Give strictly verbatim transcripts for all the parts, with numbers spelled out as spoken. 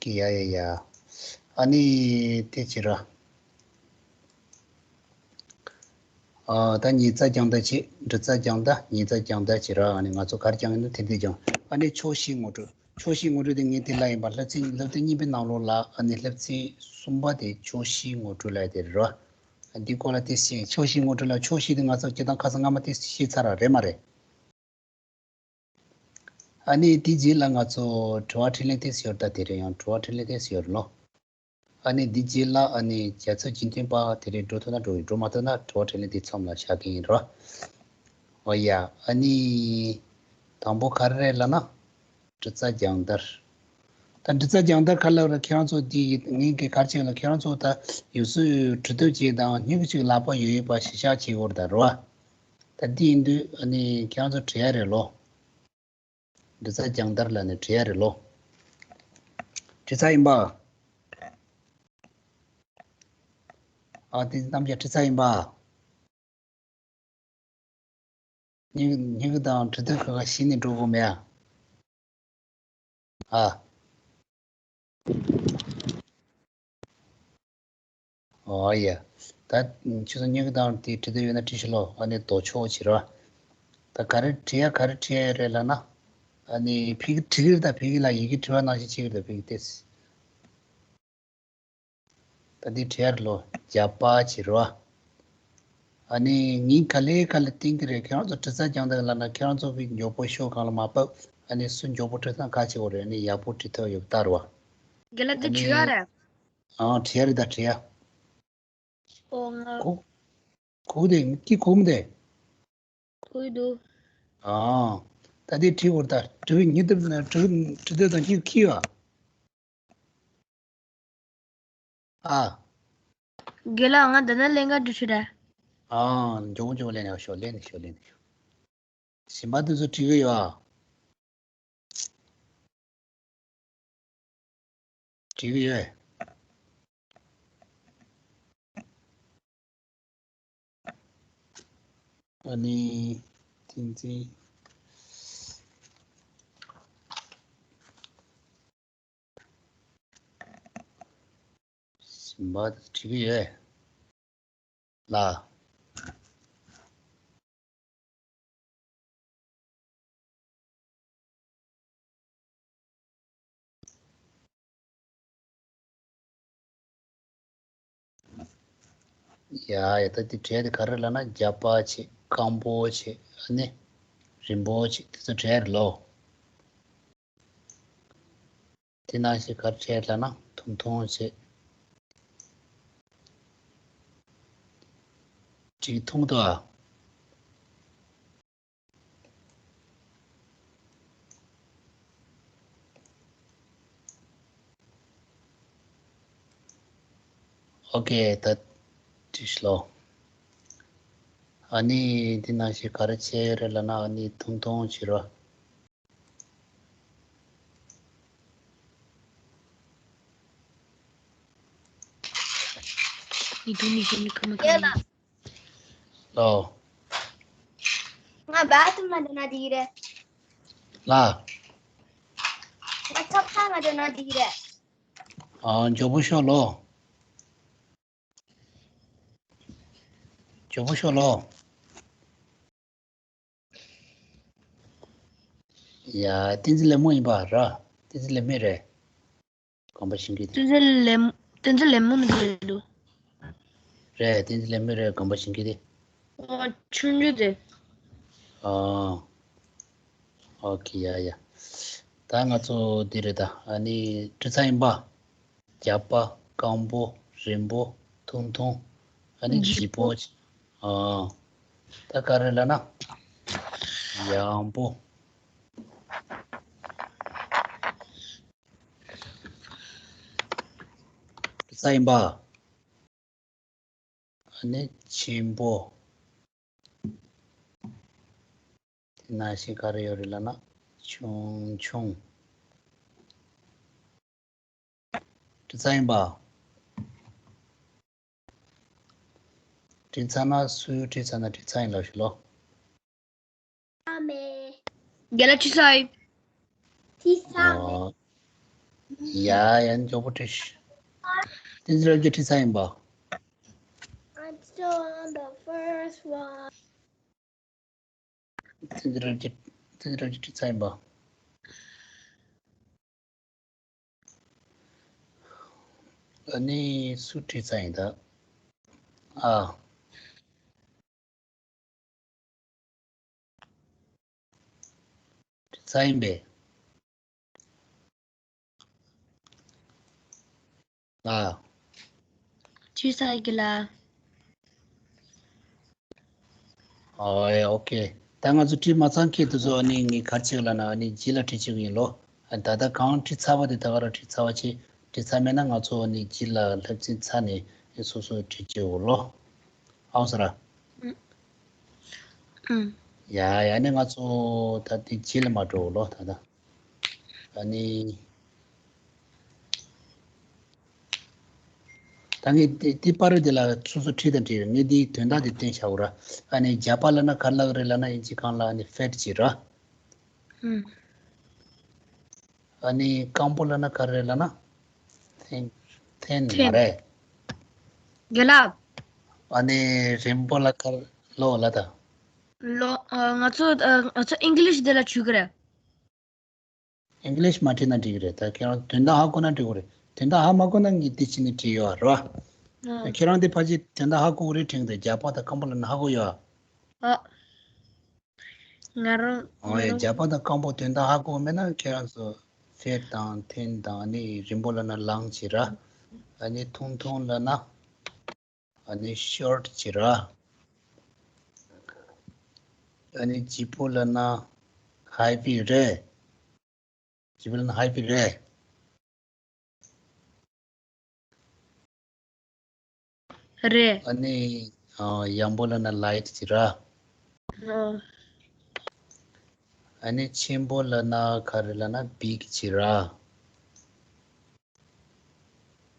ཡ་ཡ་ཡ། ཨ་ནི་དེ་བྱེད་ར། ཨ་ད་ཉིས་རྩ་རྒྱང་ལྟ་བྱེད། འབྲུ་རྩ་རྒྱང་ལྟ། ཉིས་རྩ་རྒྱང་ལྟ་བྱེད་ར། ཨ་ནི་ང་ཚོ་གར་རྒྱང་ཡིན་ན་དེ་འདྲ་རྒྱང་། ཨ་ནི་ཕྱོགས་བཞིའི་ངོ་སྤྲོད། ཕྱོགས་བཞིའི་ངོ་སྤྲོད་དེ་ངས་དེ་ལ་ཡིན་པ། བསླབ་ཚན་སློབ་དེབ་གཉིས་པའི་ནང་ལོགས་ལ། ཨ་ནི་བསླབ་ཚན་གསུམ་པ་དེ་ཕྱོགས་བཞིའི་ངོ་སྤྲོད་ལ་དེ་རེད་ར། ཨ་འདི་སྐོར་ལ་དེ་ཤེས། ཕྱོགས་བཞིའི་ངོ་སྤྲོད་ལ། ཕྱོགས་བཞི་དེ་ང་ཚོ་སྤྱིར་བཏང་ཁ་སང་སྔ་མ་དེ་ཤེས་ཚར་ར། རེད་མ་རེད། ཨ་ནི་དེ་རྗེས་ལ་ང་ཚོ་དྲི་བ་དྲིས་ལན་དེ་ཡོད་རེད། ད་དེ་རིང་ཡང་དྲི་བ་དྲིས་ལན་དེ་ཡོད་རེད་ལོ། ཨ་ནི་འདི་རྗེས་ལ་ཨ་ནི་རྒྱལ་ཚབ་འཇིག་རྟེན་པ་དེ་རིང་འགྲོ་ཐུབ་ན་འགྲོ་ཡིན། འགྲོ་མ་ཐུབ་ན་དྲི་བ་དྲིས་ལན་དེ་མཚམས་ལ་བཞག་གི་ཡིན་རོ། འོ་ཡ། ཨ་ནི་དང་པོ་ག་རེ་རེད་ལབ་ན། འབྲུ་རྩ་རྒྱང་ལྟར། ད་འབྲུ་རྩ་རྒྱང་ལྟར་ག་ལབ་ར། ཁྱེད་རང་ཚོ་འདི་ངས་ག་རེ་བྱས་ལ། ཁྱེད་རང་ཚོ་ད་ཡོད་ཚད་འབྲི་དེབ་ཅིག་དང་སྨྱུ་གུ་ཅིག་ལག་པ་ཡོད་ཡོད་པ་གཞི་བཞག་བྱེད་དགོས་རེད་ད་རོ། ད་འདི་ཡིན་དུས་ཨ་ནི་ཁྱེད་རང་ཚོ་བྲིས་ཡ་རེད་ལོ། འབྲུ་རྩ་རྒྱང་ལྟར་ལབ་ནས་བྲིས་ཡ་རེད་ལོ། བྲིས་ཚར་ཡིན་པ། ཨ་དེ་རྣམས་ཀྱང་བྲིས་ཚར་ཡིན་པ། སྨྱུ་སྨྱུ་གུ་དང་འབྲི་དེབ་ཁ་ཁ་གཞི་ནས་འགྲོ་དགོས་མེད་ཨ། ཨ། ཨོ་ཡ། ད་ཁྱོད་ཚོ་སྨྱུ་གུ་དང་དེ་འབྲི་དེབ་ཡོད་ན་བྲིས་ཤོག་ལོ། ཨ་ནི་ལྡོག་ཕྱོགས་བྱེད་རོགས། ད་ག་རེ་བྲིས་ཡ་ག་རེ་བྲིས་ཡ་རེད་ལབ་ན། ཨ་ནི་ཕ་གི་བྲིས་ཀྱི་རེད། ད་ཕ་གི་ལ་ཡི་གེ་བྲིས་པ་ནང་བཞིན་བྱེད་ཀྱི་རེད། ད་ཕ་གི་དེ། ད་འདི་བྲིས་ཡ་རེད་ལོ། རྒྱབ་པ་བྱེད་རོགས། ཨ་ནི་ངས་ག་ལེ་ག་ལེ་བསྟན་གྱི་རེད། ཁྱེད་རང་ཚོ་འབྲུ་རྩ་རྒྱང་ལྟར་ལབ་ན་ཁྱེད་རང་ཚོ་གི་མགྱོགས་པོ་ཤོག་སྒང་ལ་མ་བབས། ཨ་ནི་སུ་མགྱོགས་པོ་བྲིས་སོང་ག་བྱེད་དགོས་རེད། ཨ་ནི་ཡག་པོ་བྲིས་ཐུབ་ཡོད་ལྟ་རོགས། རྒན་ལགས་འདི་ཨ་ནི་བྲིས་ཡ་རེད། ཨང་བྲིས་ཡ་རེད། ད་བྲིས་ཡ། ཨོ་ང་གོ་གོ་དེ་ཀི་གོམ་དེ། གོ་འདུག་ཨང་། ད་དེ་བྲིས་བར་ད་བྲིས་ཉི་ལྟར་བྲིས་བྲིས་དེ་དང་ཀི་ཁི་ཡ། ཨ། རྒན་ལགས་ང་འདི་ན་ལེན་ག་འགྲོ་ཆོག་ར། ཨང་། མགྱོགས་མགྱོགས་ལེན་ཡག་ཤོག་ལེན་ཤོག་ལེན་ཤོག་གཞན་པ་དེ་ཚོ་བྲིས་གི་ཡོད་ཨ། བྲིས་གི་ཡོད། ཨ་ནི་བསྟན་འཛིན། གཞན་པ་དེ་ཚོ་བྲིས་གི་ཡོད་ལ། ཡ་ཡ། ད་འདི་བྲིས་དེ་ག་རེ་ལབ་ན། རྒྱབ་པ་བྱེད། སྐམ་པོ་བྱེད། ཨ་ནི་རིང་པོ་བྱེད། དེ་ཚོ་བྲིས་རེད་ལོ། དེ་ནང་བཞིན་ག་རེ་བྲིས་ལབ་ན། ཐུང་ཐུང་བྱེད། བྲིས་ཐུང་དུ་ཨ། ཨོ་ཀེ། ད་བྲིས་ལོ། ཨ་ནི་འདི་ནང་བཞིན་ག་རེ་བྱས་ཡོད་རེད་ལབ་ན། ཨ་ནི་ཐུང་ཐུང་བྱེད་རོགས། ཡིད་དུ་མི་ཤེས་ནི་ཁ་མ་ཁ་ཡོད་ལ། ལོ། ང་བ་ཐུམ་མ་འདོན་ན་འགྲིག་གི་རེད། ལ། ང་ཚབ་ཚ་མ་འདོན་ན་འགྲིག་གི་རེད། ཨ། མགྱོགས་པོ་ཤོག་ལོ། མགྱོགས་པོ་ཤོག་ལོ། ཡ། བསྟན་འཛིན་ལེགས་མོ་ཡིན་པ་ར། བསྟན་འཛིན་ལེགས་མོ་རེད། དགོན་པ་ཤིང་གི་དེ། བསྟན་འཛིན་ལེགས་མོ། བསྟན་འཛིན་ལེགས་མོ་ནི་རེད་འདུག་རེད། བསྟན་འཛིན་ལེགས་མོ་རེད། དགོན་པ་ཤིང་གི་དེ། ཨོ། ཆུང་ཆུང་དེ། ཨ། ཨོ་ཁེ། ཡ་ཡ། ད་ང་ཚོ་འདི་རེད་ད། ཨ་ནི་བྲིས་ཚར་ཡིན་པ། རྒྱབ་པ། སྐམ་པོ། རིང་པོ། ཐུང་ཐུང་། ཨ་ནི་ལྗིད་པོ། ལྗིད་པོ། ཨ། ད་ག་རེ་ལབ་ན། ཡང་པོ། བྲིས་ཚར་ཡིན་པ། ཨ་ནི་ཆེན་པོ། དེ་ནང་བཞིན་ག་རེ་ཡོད་རེད་ལབ་ན། ཆུང་ཆུང་། བྲིས་ཚར་ཡིན་པ། བྲིས་ཚར་ན། སུས་བྲིས་ཚར་ན་བྲིས་ཚར་ཡིན་ལབ་ཤོག་ལོ། ཨ་མེ། རྒན་ལགས་བྲིས་ཚར་ཡིན། བྲིས་ཚར་མེད། ཨོ། ཡ་ཡ། མགྱོགས་པོ་བྲིས། བསྟན་འཛིན་རབ་རྒྱས་བྲིས་ཚར་ཡིན་པ། I'm still on the first one. བསྟན་འཛིན་རབ་རྒྱས། བསྟན་འཛིན་རབ་རྒྱས་བྲིས་ཚར་ཡིན་པ། ཨ་ནི་སུ་བྲིས་ཚར་ཡིན་ད། ཨ། བྲིས་ཚར་ཡིན་པས། ཨ། བྲིས་ཚར་གི་ལ། ཨོ་ཨེ། ཨོ་ཁེ། ད་ང་ཚོ་བྲིས་མ་ཚར་མཁན་དེ་ཚོ་ཨ་ནི་ངས་ག་རེ་བྱེད་ལབ་ན། ཨ་ནི་རྗེས་ལ་བྲིས་བཅུག་གི་ཡིན་ལོ། ཨ། ད་ལྟ་གང་བྲིས་ཚར་བ་དེ་ད་ག་རང་བྲིས་ཚར་བ་བྱེད། བྲིས་ཚར་མེད་ན་ང་ཚོ་ཨ་ནི་རྗེས་ལ་སློབ་ཚན་ཚར་ནས་སོ་སོ་བྲིས་བཅུག་ལོ། ཨའོ་ས་ར། ཨུ། ཨུ། ཡ་ཡ། ནི་ང་ཚོ་ད་དེ་རྗེས་ལ་མ་འགྲོ་ལོ་ད་ལྟ། ཨ་ནི། ད་ངས་འདི་འདི་པར་རིས་འདི་ལ་སོ་སོ་བྲིས་དང་བྲིས་རེད། ངས་འདིའི་དོན་དག་འདི་བསྟན་བྱའོ་ར། ཨ་ནི་རྒྱ་པ་ལབ་ན་ག་རེ་ལབ་རེད་ལབ་ན། ཨིན་ཇི་སྒང་ལ་ཨ་ནི་ཕེཊ་ཅེས་ར། ཨུམ། ཨ་ནི་སྐམ་པོ་ལབ་ན་ག་རེ་རེད་ལབ་ན། ཐིན། ཐིན་མ་ཐིན། རེད། རྒན་ལགས། ཨ་ནི་རིང་པོ་ལ་ག་རེ་ལོ་ལབ་ད། ལོ། ཨ། ང་ཚོ། ཨ། ང་ཚོ་ཨིང་ལིཤ་འདི་ལ་བྲིས་གི་རེད། ཨིང་ལིཤ་མ་བྲིས་ན་འགྲིག་གི་རེད། ད་ཁྱེད་རང་དོན་དག་ཧ་གོ་ན་འགྲིག་གི་རེད། དོན་དག་ཧ་མ་གོ་ན་ངས་འདི་བྱས་ནས་བྲིས་ཡོད་རེད་བ། ཨ། ཁྱེད་རང་འདི་ཕལ་ཆེར་དོན་དག་ཧ་གོ་གི་རེད་དྲན་གི་འདུག་རྒྱ་པ་དང་སྐམ་པོ་ལབ་ན་ཧ་གོ་ཡོད་ཨ། ཨ། ང་རང་། ཨོ་ཡ། ང་རང་། རྒྱ་པ་དང་སྐམ་པོ་དོན་དག་ཧ་གོ་མེད་ན་ཁྱེད་རང་ཚོ་ཕེཊ་དང་ཐིན་དང་། ཨ་ནི་རིང་པོ་ལབ་ན་ལང་ཅེས་ར། ཨ་ནི་ཐུང་ཐུང་ལབ་ན། ཨ་ནི་ཤོརཊ་ཅེས་ར། ཨ་ནི་ལྗིད་པོ་ལབ་ན་ཧེ་བི་རེད། ལྗིད་པོ་ལབ་ན་ཧེ་བི་རེད། རེད། ཨ་ནི། ཨ། ཡང་པོ་ལབ་ན་ལའིཊ་ཅེས་ར། ཨ། ཨ་ནི་ཆེན་པོ་ལབ་ན་ག་རེ་ལབ་ན་བིག་ཅེས་ར།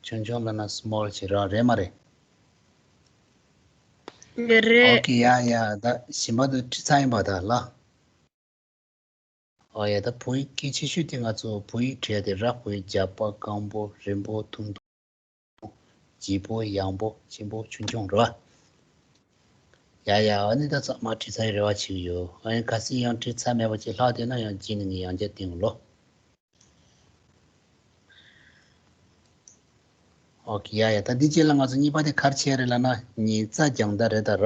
ཆུང་ཆུང་ལབ་ན་སི་མོལ་ཅེས་ར། རེད་མ་རེད། རེད། ཨོ་ཁེ། ཡ་ཡ། ད་གཞན་པ་དེ་བྲིས་ཚར་ཡིན་པ་ད་ལ། ཨོ་ཡ། ད་བོད་ཡིག་གལ་ཆེ་ཤོས་དེ་ང་ཚོ་བོད་ཡིག་བྲིས་ཡ་དེ་ར། བོད་ཡིག་རྒྱ་པ། སྐམ་པོ། རིང་པོ། ཐུང་ཐུང་། ལྗིད་པོ། ཡང་པོ། ཆེན་པོ། ཆུང་ཆུང་རེད་བ། ཡ་ཡ། ཨ་ནི་ད་ཚང་མ་བྲིས་ཚར་ཡི་རེ་བ་བྱེད་ཀྱི་ཡོད། ཨ་ནི་གལ་སྲིད་ཡང་བྲིས་ཚར་མེད་པ་ཅིག་ལྷག་བསྡད་ན་ཡང་རྗེས་ནས་ངས་ཡང་བསྐྱར་བསྟན་ལོ། ཨོ་ཁེ། ཡ་ཡ། ད་འདི་རྗེས་ལ་ང་ཚོ་གཉིས་པ་དེ་ག་རེ་བྱེད་ཡ་རེད་ལབ་ན། ཉིན་རྩ་རྒྱང་མཐའ་རེད་ད་ར།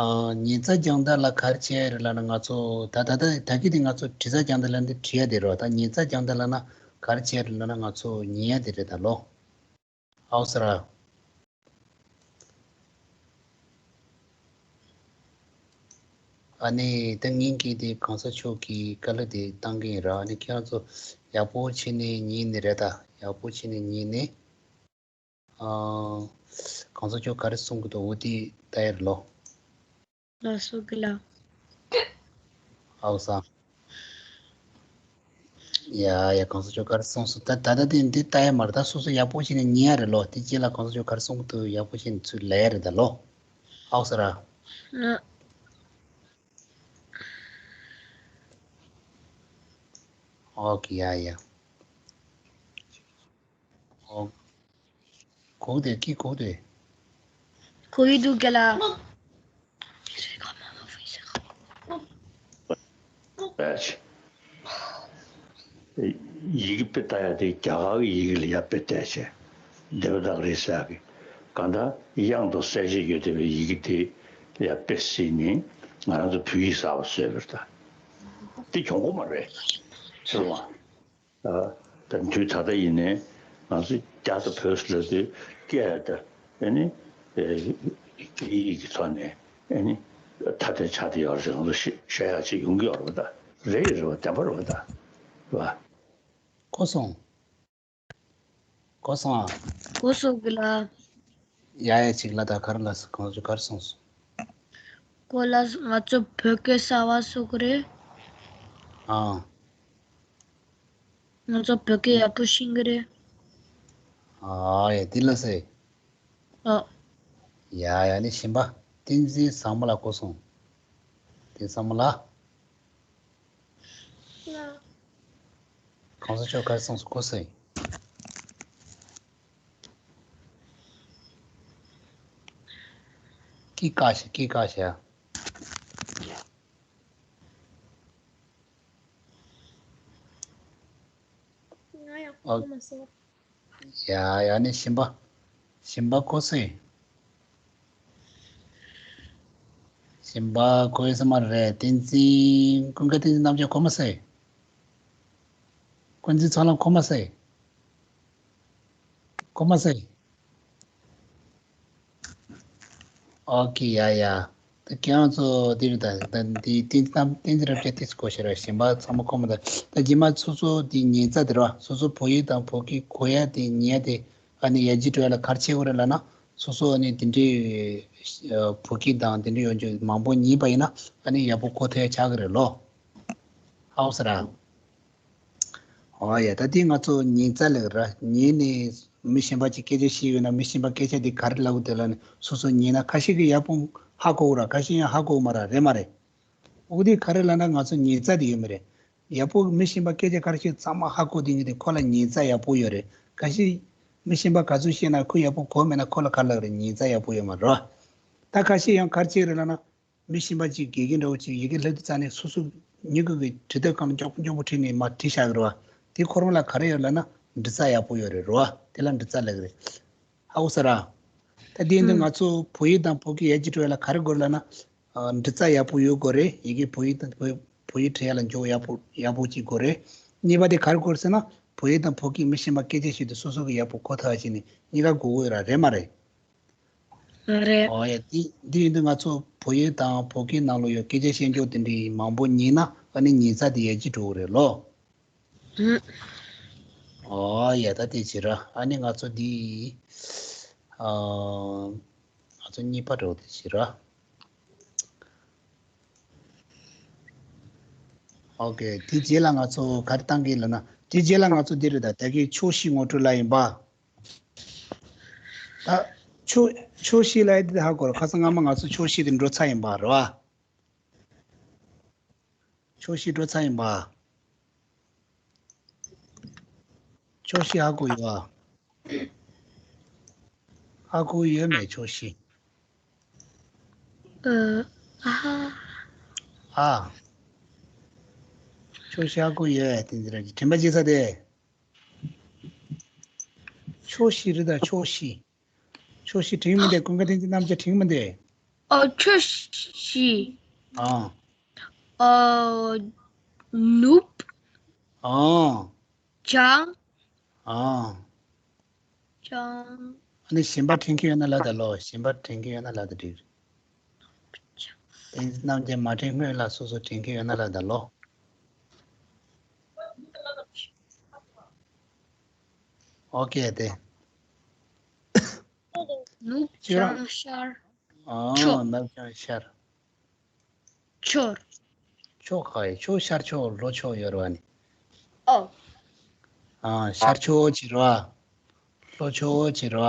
ཨ། ཉིན་རྩ་རྒྱང་མཐའ་ལ་ག་རེ་བྱེད་ཡ་རེད་ལབ་ན། ང་ཚོ་ད་ད་ད་ད་གི་དེ་ང་ཚོ་དྲི་རྩ་རྒྱང་མཐའ་ལབ་འདི་བྲིས་ཡ་དེ་རེད་བ། ད་ཉིན་རྩ་རྒྱང་མཐའ་ལབ་ན་ག་རེ་བྱེད་ཡ་རེད་ལབ་ན། ང་ཚོ་ཉན་ཡ་དེ་རེད་ད་ལོ། ཨའོ་ས་ར། ཨ་ནི་ད་ངེད་ཀྱིས་དེ་གོང་ས་མཆོག་གི་བཀའ་སློབ་དེ་བཏང་གི་ཡིན་ར། ཨ་ནི་ཁྱེད་རང་ཚོ་ཡག་པོ་བྱས་ནས་ཉན་ནི་རེད་ད། ཡག་པོ་བྱས་ནས་ཉན་ནས། ཨ། གོང་ས་མཆོག་ག་རེ་གསུང་གི་འདུག་འོ་དེ་ལྟ་ཡ་རེད་ལོ། ལགས་སོ་དགེ་ལགས། ཨའོ་ས། ཡ་ཡ། གོང་ས་མཆོག་ག་རེ་གསུངས་སོང་། ད་ད་ལྟ་དེ་འདི་ལྟ་ཡ་མ་རེད། ད་སོ་སོ་ཡག་པོ་བྱས་ནས་ཉན་ཡ་རེད་ལོ། དེ་རྗེས་ལ་གོང་ས་མཆོག་ག་རེ་གསུང་གི་འདུག་ཡག་པོ་བྱས་ནས་ཚུར་ལབ་ཡ་རེད་ད་ལོ། ཨའོ་ས་ར། ཨ། ཨོ་ཁེ། ཡ་ཡ། ཨོ། གོ་གི་འདུག་གི། གོ་གི་འདུག་གོ་གི་འདུག་རྒན་ལགས། ཡི་གེ་དཔེ་ལྟ་ཡ་དེ་རྒྱ་གར་གྱི་ཡི་གེ་ལ་ཡ་དཔེ་བལྟས་བྱས། དེ་བ་དག་རེད་ཟེར་གི། གང་ལྟར་དབྱངས་དང་གསལ་བྱེད་ཡོད་བསྡད་པའི་ཡི་གེ་དེ་ལ་ཡ་དཔེ་གཟིགས་ནས་ང་རང་ཚོ་བོད་ཡིག་གསར་པ་བཟོས་པ་རེད་ད། དེ་གྱོང་པོ་མ་རེད། ཟེར་བ། ཨ། ད་དུས་ད་ལྟ་ཡིན་ནའི་ང་ཚོ་རྒྱ་དང་བོད་ཟེར་དུས་སྐད་ད་ཨ་ནི་ཨེ་སྐད་ཡིག་གི་ཐོག་ནས་ཨ་ནི་ཐ་དད་ཆགས་བསྡད་ཡོད་རེད། ང་ཚོ་ཤེས་ཤེས་ཡག་ཅིག་ཡོང་གི་ཡོད་རེད་པ། ད་རེད་རེད་པ། བདེན་པ་རེད་པ། ད་རེད་པ། གོ་སོང་། གོ་སོང་ཨ། གོ་སོང་གི་ལ། ཡ་ཡ། ཅིག་ལ་ད་ག་རེ་ལ་གང་ཅི་ག་རེ་གསུངས་སོང་། གོ་ལ་ང་ཚོ་བོད་སྐད་གསར་པ་བཟོ་གི་རེད། ཨ། ང་ཚོ་བོད་སྐད་ཡག་པོ་ཤེས་ཀྱི་རེད། ཨ་ཡ། དེ་ལ་ཟེ། ཨ། ཡ་ཡ། ནི་གཞན་པ་བསྟན་འཛིན་བཟང་མོ་ལགས་གོ་སོང་། བསྟན་བཟང་མོ་ལགས། ལགས། གོང་ས་མཆོག་ག་རེ་གསུངས་སོང་གོ་སོང་། ཀི་ཀ་ཤ་ཀི་ཀ་ཤ། ང་ཡང་ཨོ། གོ་མ་སོང་། ཡ་ཡ་ནི་ཞིམ་པ། ཞིམ་པ་གོ་སོང་། ཞིམ་པ་གོ་ཡོད་ས་མ་རེད། བསྟན་འཛིན་ཀུན་དགའ་བསྟན་འཛིན་རྣམ་རྒྱལ་གོ་མ་སོང་། ཀུན་འཛིན་ཚོགས་ལམ་གོ་མ་སོང་། གོ་མ་སོང་། ཨོ་ཁེ་ཡ་ཡ། ད་ཁྱེད་རང་ཚོ་འདི་རེད་ད། ད་འདི་བསྟན་འཛིན་རྣམ་བསྟན་འཛིན་རབ་རྒྱས་དེ་གོ་ཤེས་ར། གཞན་པ་ཚང་མ་གོ་མ་ད། ད་རྗེས་མ་སོ་སོ་འདི་ཉན་ཚ་དེ་ར། སོ་སོ་བོད་ཡིག་དང་བོད་སྐད་གོ་ཡ་དེ་ཉན་ཡ་དེ་ཨ་ནི་ཡར་རྒྱས་འགྲོ་ཡ་ལ་ག་རེ་བྱེད་དགོས་རེད་ལབ་ན། སོ་སོ་ཨ་ནི་དེ་འདྲའི་བོད་སྐད་དང་དེ་འདྲའི་ཡོང་རྒྱུ་མང་པོ་ཉན་པ་ཡིན་ན་ཨ་ནི་ཡག་པོ་གོ་ཐུབ་ཡ་ཆགས་ཀྱི་རེད་ལོ། ཧའོ་ས་ར། ཨོ་ཡ། ད་འདི་ང་ཚོ་ཉན་ཚ་ལབ་ར། ཉན་ནས་མི་གཞན་པ་ཅིག་སྐད་ཆ་བཤད་ཡོད་ན་མི་གཞན་པ་སྐད་ཆ་འདི་ག་རེ་ལབ་འདུག་ལབ་ནས་སོ་སོ་ཉན་ན་ཁ་ཤས་ཀྱིས་ཡག་པོ་ཧ་གོ་གི་ར། ཁ་ཤས་ཡང་ཧ་གོ་གི་མ་ར། རེད་མ་རེད། འོ་འདི་ག་རེ་ལབ་ན་ང་ཚོ་ཉན་ཚ་འདི་ཡོད་མ་རེད། ཡག་པོ་མི་གཞན་པ་སྐད་ཆ་ག་རེ་བཤད་ཚང་མ་ཧ་གོ་འདི་ངེས་དེ་ཁོ་ལ་ཉན་ཚ་ཡག་པོ་ཡོད་རེད། ཁ་ཤས་མི་གཞན་པ་ག་ཚོད་བཤད་ན་ཁོས་ཡག་པོ་གོ་མེད་ན་ཁོ་ལ་ག་རེ་ལབ་རེད། ཉན་ཚ་ཡག་པོ་ཡོད་མ་རེད། ད་ཁ་ཤས་ཡང་ག་རེ་བྱེད་རེད་ལབ་ན། མི་གཞན་པ་ཅིག་དགེ་རྒན་འདྲ་བོ་ཅིག་ཡི་གེ་ལབ་དུས་ཙ་ནས་སོ་སོ་མྱི་གུ་གི་འབྲི་དེབ་སྒང་ལ་མགྱོགས་པོ་མགྱོགས་པོ་བྲིས་ནས་མར་བྲིས་བཞག་གི་རེད་བ། དེ་ཁོ་རང་ལ་ག་རེ་ཡོད་ལབ་ན་འབྲི་རྩལ་ཡག་པོ་ཡོད་རེད་རེད་བ། དེ་ལ་འབྲི་རྩལ་ལབ་ཀྱི་རེད། ཧ་གོ་སོང་ར། ད་དེ་ཡིན་དུས་ང་ཚོ་བོད་ཡིག་དང་བོད་སྐད་ཡར་རྒྱས་འགྲོ་ཡ་ལ་ག་རེ་དགོས་རེད་ལབ་ན། ཨ། འབྲི་རྩལ་ཡག་པོ་ཡོད་དགོས་རེད། ཡི་གེ་བོད་ཡིག་དང་བོད་བོད་ཡིག་འབྲི་ཡ་ལ་མགྱོགས་ཡག་པོ་ཡག་པོ་ཅིག་དགོས་རེད། གཉིས་པ་དེ་ག་རེ་དགོས་རེད་ཟེར་ན། བོད་ཡིག་དང་བོད་སྐད་མི་གཞན་པ་སྐད་ཆ་བཤད་དུས་སོ་སོ་གི་ཡག་པོ་གོ་ཐུབ་པ་བྱས་ནས་གཉིས་ཀ་དགོས་ཀྱི་ཡོད་ར། རེད་མ་རེད། རེད། ཨོ་ཡ། འདི་འདི་ཡིན་དུས་ང་ཚོ་བོད་ཡིག་དང་བོད་སྐད་ནང་ལོགས་ཡོད་སྐད་ཆ་བཤད་རྒྱུ་དེ་འདྲའི་མང་པོ་ཉན་ན་ཨ་ནི་ཉན་ཚ་དེ་ཡར་རྒྱས་འགྲོ་གི་རེད་ལོ། ཨུམ། ཨོ་ཡ། ད་དེ་བྱེད་ར། ཨ་ནི་ང་ཚོ་འདི་ཨ་ང་ཚོ་གཉིས་པ་འགྲོ་དེ་བྱེད་ར། ཨོ་ཁེ། དེ་རྗེས་ལ་ང་ཚོ་ག་རེ་བཏང་གི་ལབ་ན། དེ་རྗེས་ལ་ང་ཚོ་འདི་རེད་ད། ད་གིན་ཕྱོགས་བཞི་ངོ་སྤྲོད་ལ་ཡིན་པ། ད་ཕྱོགས་ཕྱོགས་བཞི་ལ་ཡི་དེ་ཧ་གོ་ར། ཁ་སང་སྔ་མ་ང་ཚོ་ཕྱོགས་བཞི་དེ་འགྲོ་ཚར་ཡིན་པ་རེད་བ། ཕྱོགས་བཞི་འགྲོ་ཚར་ཡིན་པ། ཕྱོགས་བཞི་ཧ་གོ་ཡོད་ཨ། ཧ་གོ་ཡོད་མེད་ཕྱོགས་བཞི། ཨ། ཨ། ཕྱོགས་བཞི་ཧ་གོ་ཡོད། དེ་འདི་རེད། དྲན་པ་བརྗེད་ཚར་དེ། ཕྱོགས་བཞི་རེད་ད། ཕྱོགས་བཞི། ཕྱོགས་བཞི་དྲན་མི་འདུག་ཀུན་དགའ་བསྟན་འཛིན་རྣམ་རྒྱལ་དྲན་མི་འདུག་ཨ། ཕྱོགས་བཞི། ཨ། ཨ། ནུབ། ཨ། བྱང་། ཨ། བྱང་། ཨ་ནི་གཞན་པ་དྲན་གྱི་ཡོད་ན་ལབ་ད་ལོ། གཞན་པ་དྲན་གྱི་ཡོད་ན་ལབ་ད་འགྲིག་རེད། བསྟན་འཛིན་རྣམ་རྒྱལ་མ་དྲན་སྔོན་ལ་སོ་སོ་དྲན་གྱི་ཡོད་ན་ལབ་ད་ལོ། ཨོ་ཁེ་དེ། ནུབ་བྱང་ཤར། ཨ། ཕྱོགས། ནུབ་བྱང་ཤར། ཕྱོགས། ཕྱོགས་ག་ཡི་ཕྱོགས། ཤར་ཕྱོགས་ལྷོ་ཕྱོགས་ཡོད་རེད་བ་ནི། ཨོ། ཨ། ཤར་ཕྱོགས་ཅིག་རེད་བ། ལྷོ་ཕྱོགས་ཅིག་རེད་བ།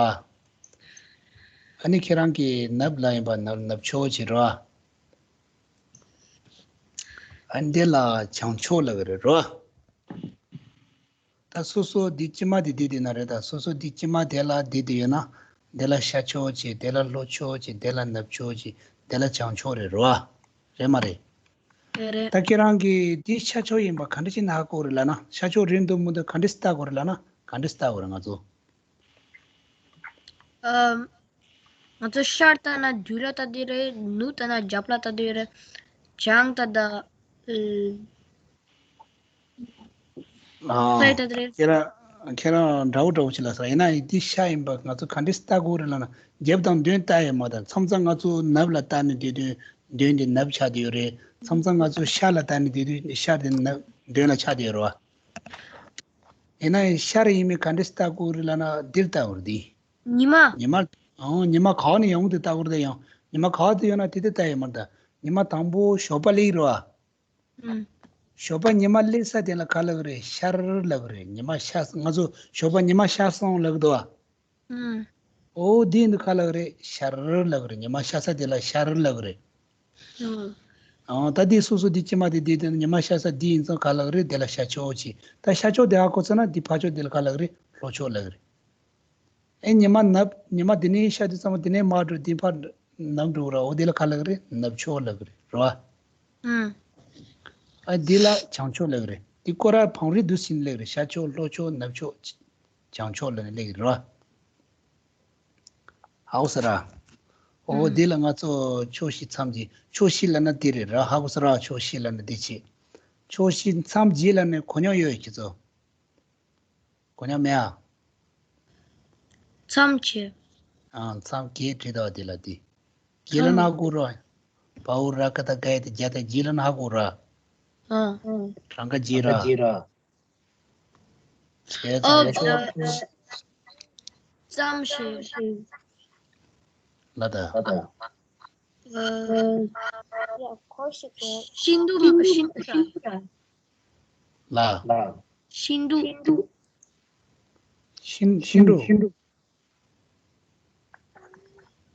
ཨ་ནི་ཁྱེད་རང་གི་ནུབ་ལ་ཡིན་པ་ནུབ་ནུབ་ཕྱོགས་ཅིག་རེད་བ། ཨ་ནི་འདི་ལ་བྱང་ཕྱོགས་ལབ་ཀྱི་རེད་རོ། ད་སོ་སོ་འདི་ཕྱི་མ་དེ་བསྡད་བསྡད་ན་རེད། ད་སོ་སོ་འདི་ཕྱི་མ་དེ་ལ་བསྡད་བསྡད་ཡོད་ན། དེ་ལ་ཤར་ཕྱོགས་བྱས། དེ་ལ་ལྷོ་ཕྱོགས་བྱས། དེ་ལ་ནུབ་ཕྱོགས་བྱས། དེ་ལ་བྱང་ཕྱོགས་རེད་རོ། རེད་མ་རེད། རེད་རེད། ད་ཁྱེད་རང་གིས་འདི་ཤར་ཕྱོགས་ཡིན་པ་ག་འདྲ་ཞིག་ཧ་གོ་རེད་ལབ་ན། ཤར་ཕྱོགས་རེད་འདུག་མི་འདུག་ག་འདྲ་ཞིག་ལྟ་དགོས་རེད་ལབ་ན། ག་འདྲ་ཞིག་ལྟ་དགོས་རེད་ང་ཚོ། ཨམ། ང་ཚོ་ཤར་ལྟ་ན་བདུད་ལ་ལྟ་དེ་རེད། ནུབ་ལྟ་ན་རྒྱབ་ལ་ལྟ་དེ་རེད། བྱང་ལྟ་ད། ཨ། ཨ། ལྷོ་ལྟ་དེ་རེད། ཁྱེད་རང་ཁྱེད་རང་འདྲ་བོ་འདྲ་བོ་ཞིག་ལབ་སོང་། ཡིན་ན་འདི་ཤར་ཡིན་པ་ང་ཚོ་ག་འདྲ་ཞིག་ལྟ་དགོས་རེད་ལབ་ན། རྒྱབ་དང་མདུན་ལྟ་ཡོད་མ་ད། མཚམས་མཚམས་ང་ཚོ་ནུབ་ལ་ལྟ་ནས་བསྡད་དུས་མདུན་དེ་ནུབ་ཆགས་བསྡད་ཡོད་རེད། མཚམས་མཚམས་ང་ཚོ་ཤར་ལ་ལྟ་ནས་བསྡད་དུས་ཤར་དེ་ནུབ་མདུན་ལ་ཆགས་བསྡད་ཡོད་རེད་བ། ཡིན་ན་ཡང་ཤར་ཡིན་མིན་ག་འདྲ་ཞིག་ལྟ་དགོས་རེད་ལབ་ན་འདིར་ལྟ་དགོས་རེད་འདི། ཉི་མ། ཉི་མ། ཨང་། ཉི་མ་ག་བ་ནས་ཡོང་དེ་ལྟ་དགོས་རེད་ད། ཡང་ཉི་མ་ག་བ་དེ་ཡོང་ན་དེ་དེ་ལྟ་ཡོད་མ་རེད་ད། ཉི་མ་དང་པོ་ཞོགས་པ་སླེབས་རེད་བ། ཨང་། ཞོགས་པ་ཉི་མ་སླེབས་ས་དེ་ལ་ག་ལབ་ཀྱི་རེད། ཤར་ལབ་ཀྱི་རེད། ཉི་མ་ཤར། ང་ཚོ་ཞོགས་པ་ཉི་མ་ཤར་སོང་ལབ་ཀྱི་འདུག་བ། ཨང་། ཨོ་དེ་འདི་ག་ལབ་ཀྱི་རེད། ཤར་ལབ་ཀྱི་རེད། ཉི་མ་ཤར་ས་དེ་ལ་ཤར་ལབ་ཀྱི་རེད། ཨང་། ཨང་། ད་འདི་སོ་སོ་འདི་ཕྱི་མ་དེ་འདི་དེ་ཉི་མ་ཤར་ས་འདི་ཡིན་ཙང་ག་ལབ་རེད། དེ་ལ་ཤར་ཕྱོགས་ཅིག་ད་ཤར་ཕྱོགས་དེ་ཧ་གོ་ཚར་ན་འདི་ཕར་ཕྱོགས་དེ་ལ་ག་ལབ་རེད། ལྷོ་ཕྱོགས་ལབ་རེད། ཨེ་ཉི་མ་ནུབ། ཉི་མ་འདི་ནས་ཤར་དུས་ཙམ་པ་འདི་ནས་མར་འགྲོ། འདི་ཕར་ནུབ་འགྲོ་ར། འོ་དེ་ལ་ག་ལབ་རེད། ནུབ་ཕྱོགས་ལབ་རེད། རེད་བ། ཨང་། ཨ་འདི་ལ་བྱང་ཕྱོགས་ལབ་རེད། འདི་སྐོར་ར་བང་རིམ་འདུག་ཕྱིན་ལབ་རེད། ཤར་ཕྱོགས། ལྷོ་ཕྱོགས། ནུབ་ཕྱོགས། བྱང་ཕྱོགས་ལབ་ནས་ལབ་རེད། རེད་བ། ཧ་གོ་སོང་ར། འོ་ཨང་། འདི་ལ་ང་ཚོ་ཕྱོགས་བཞི་མཚམས་བརྒྱད། ཕྱོགས་བཞི་ལབ་ན་འདི་རེད་ར། ཧ་གོ་སོང་ར། ཕྱོགས་བཞི་ལབ་ན་འདི་བྱེད། ཕྱོགས་བཞི་མཚམས་བརྒྱད་ལབ་ནས་གོ་མྱོང་ཡོད་ཁྱེད་ཚོ། གོ་མྱོང་མེད་ཨ། མཚམས་བྱེད། ཨ་མཚམས་བརྒྱད་བྲིས་དོ་དེ་ལ་དེ། བརྒྱད་ལབ་ན་ཧ་གོ་ར། བའུ་ར་ཀ་ད་ག་ཡ་དེ་བརྒྱ་དང་བརྒྱད་ལབ་ན་ཧ་གོ་ར། ཨ། གྲངས་ཀ་བརྒྱད་ར། བྱས་ཨོ། ཙང་ཕྱོགས། མཚམས་བྱེད། ལ་ད། ཨ། ཤིན་ཏུ་ཤིན་ཏུ་ར། ལ། ཤིན་ཏུ། ཤིན་ཤིན་ཏུ།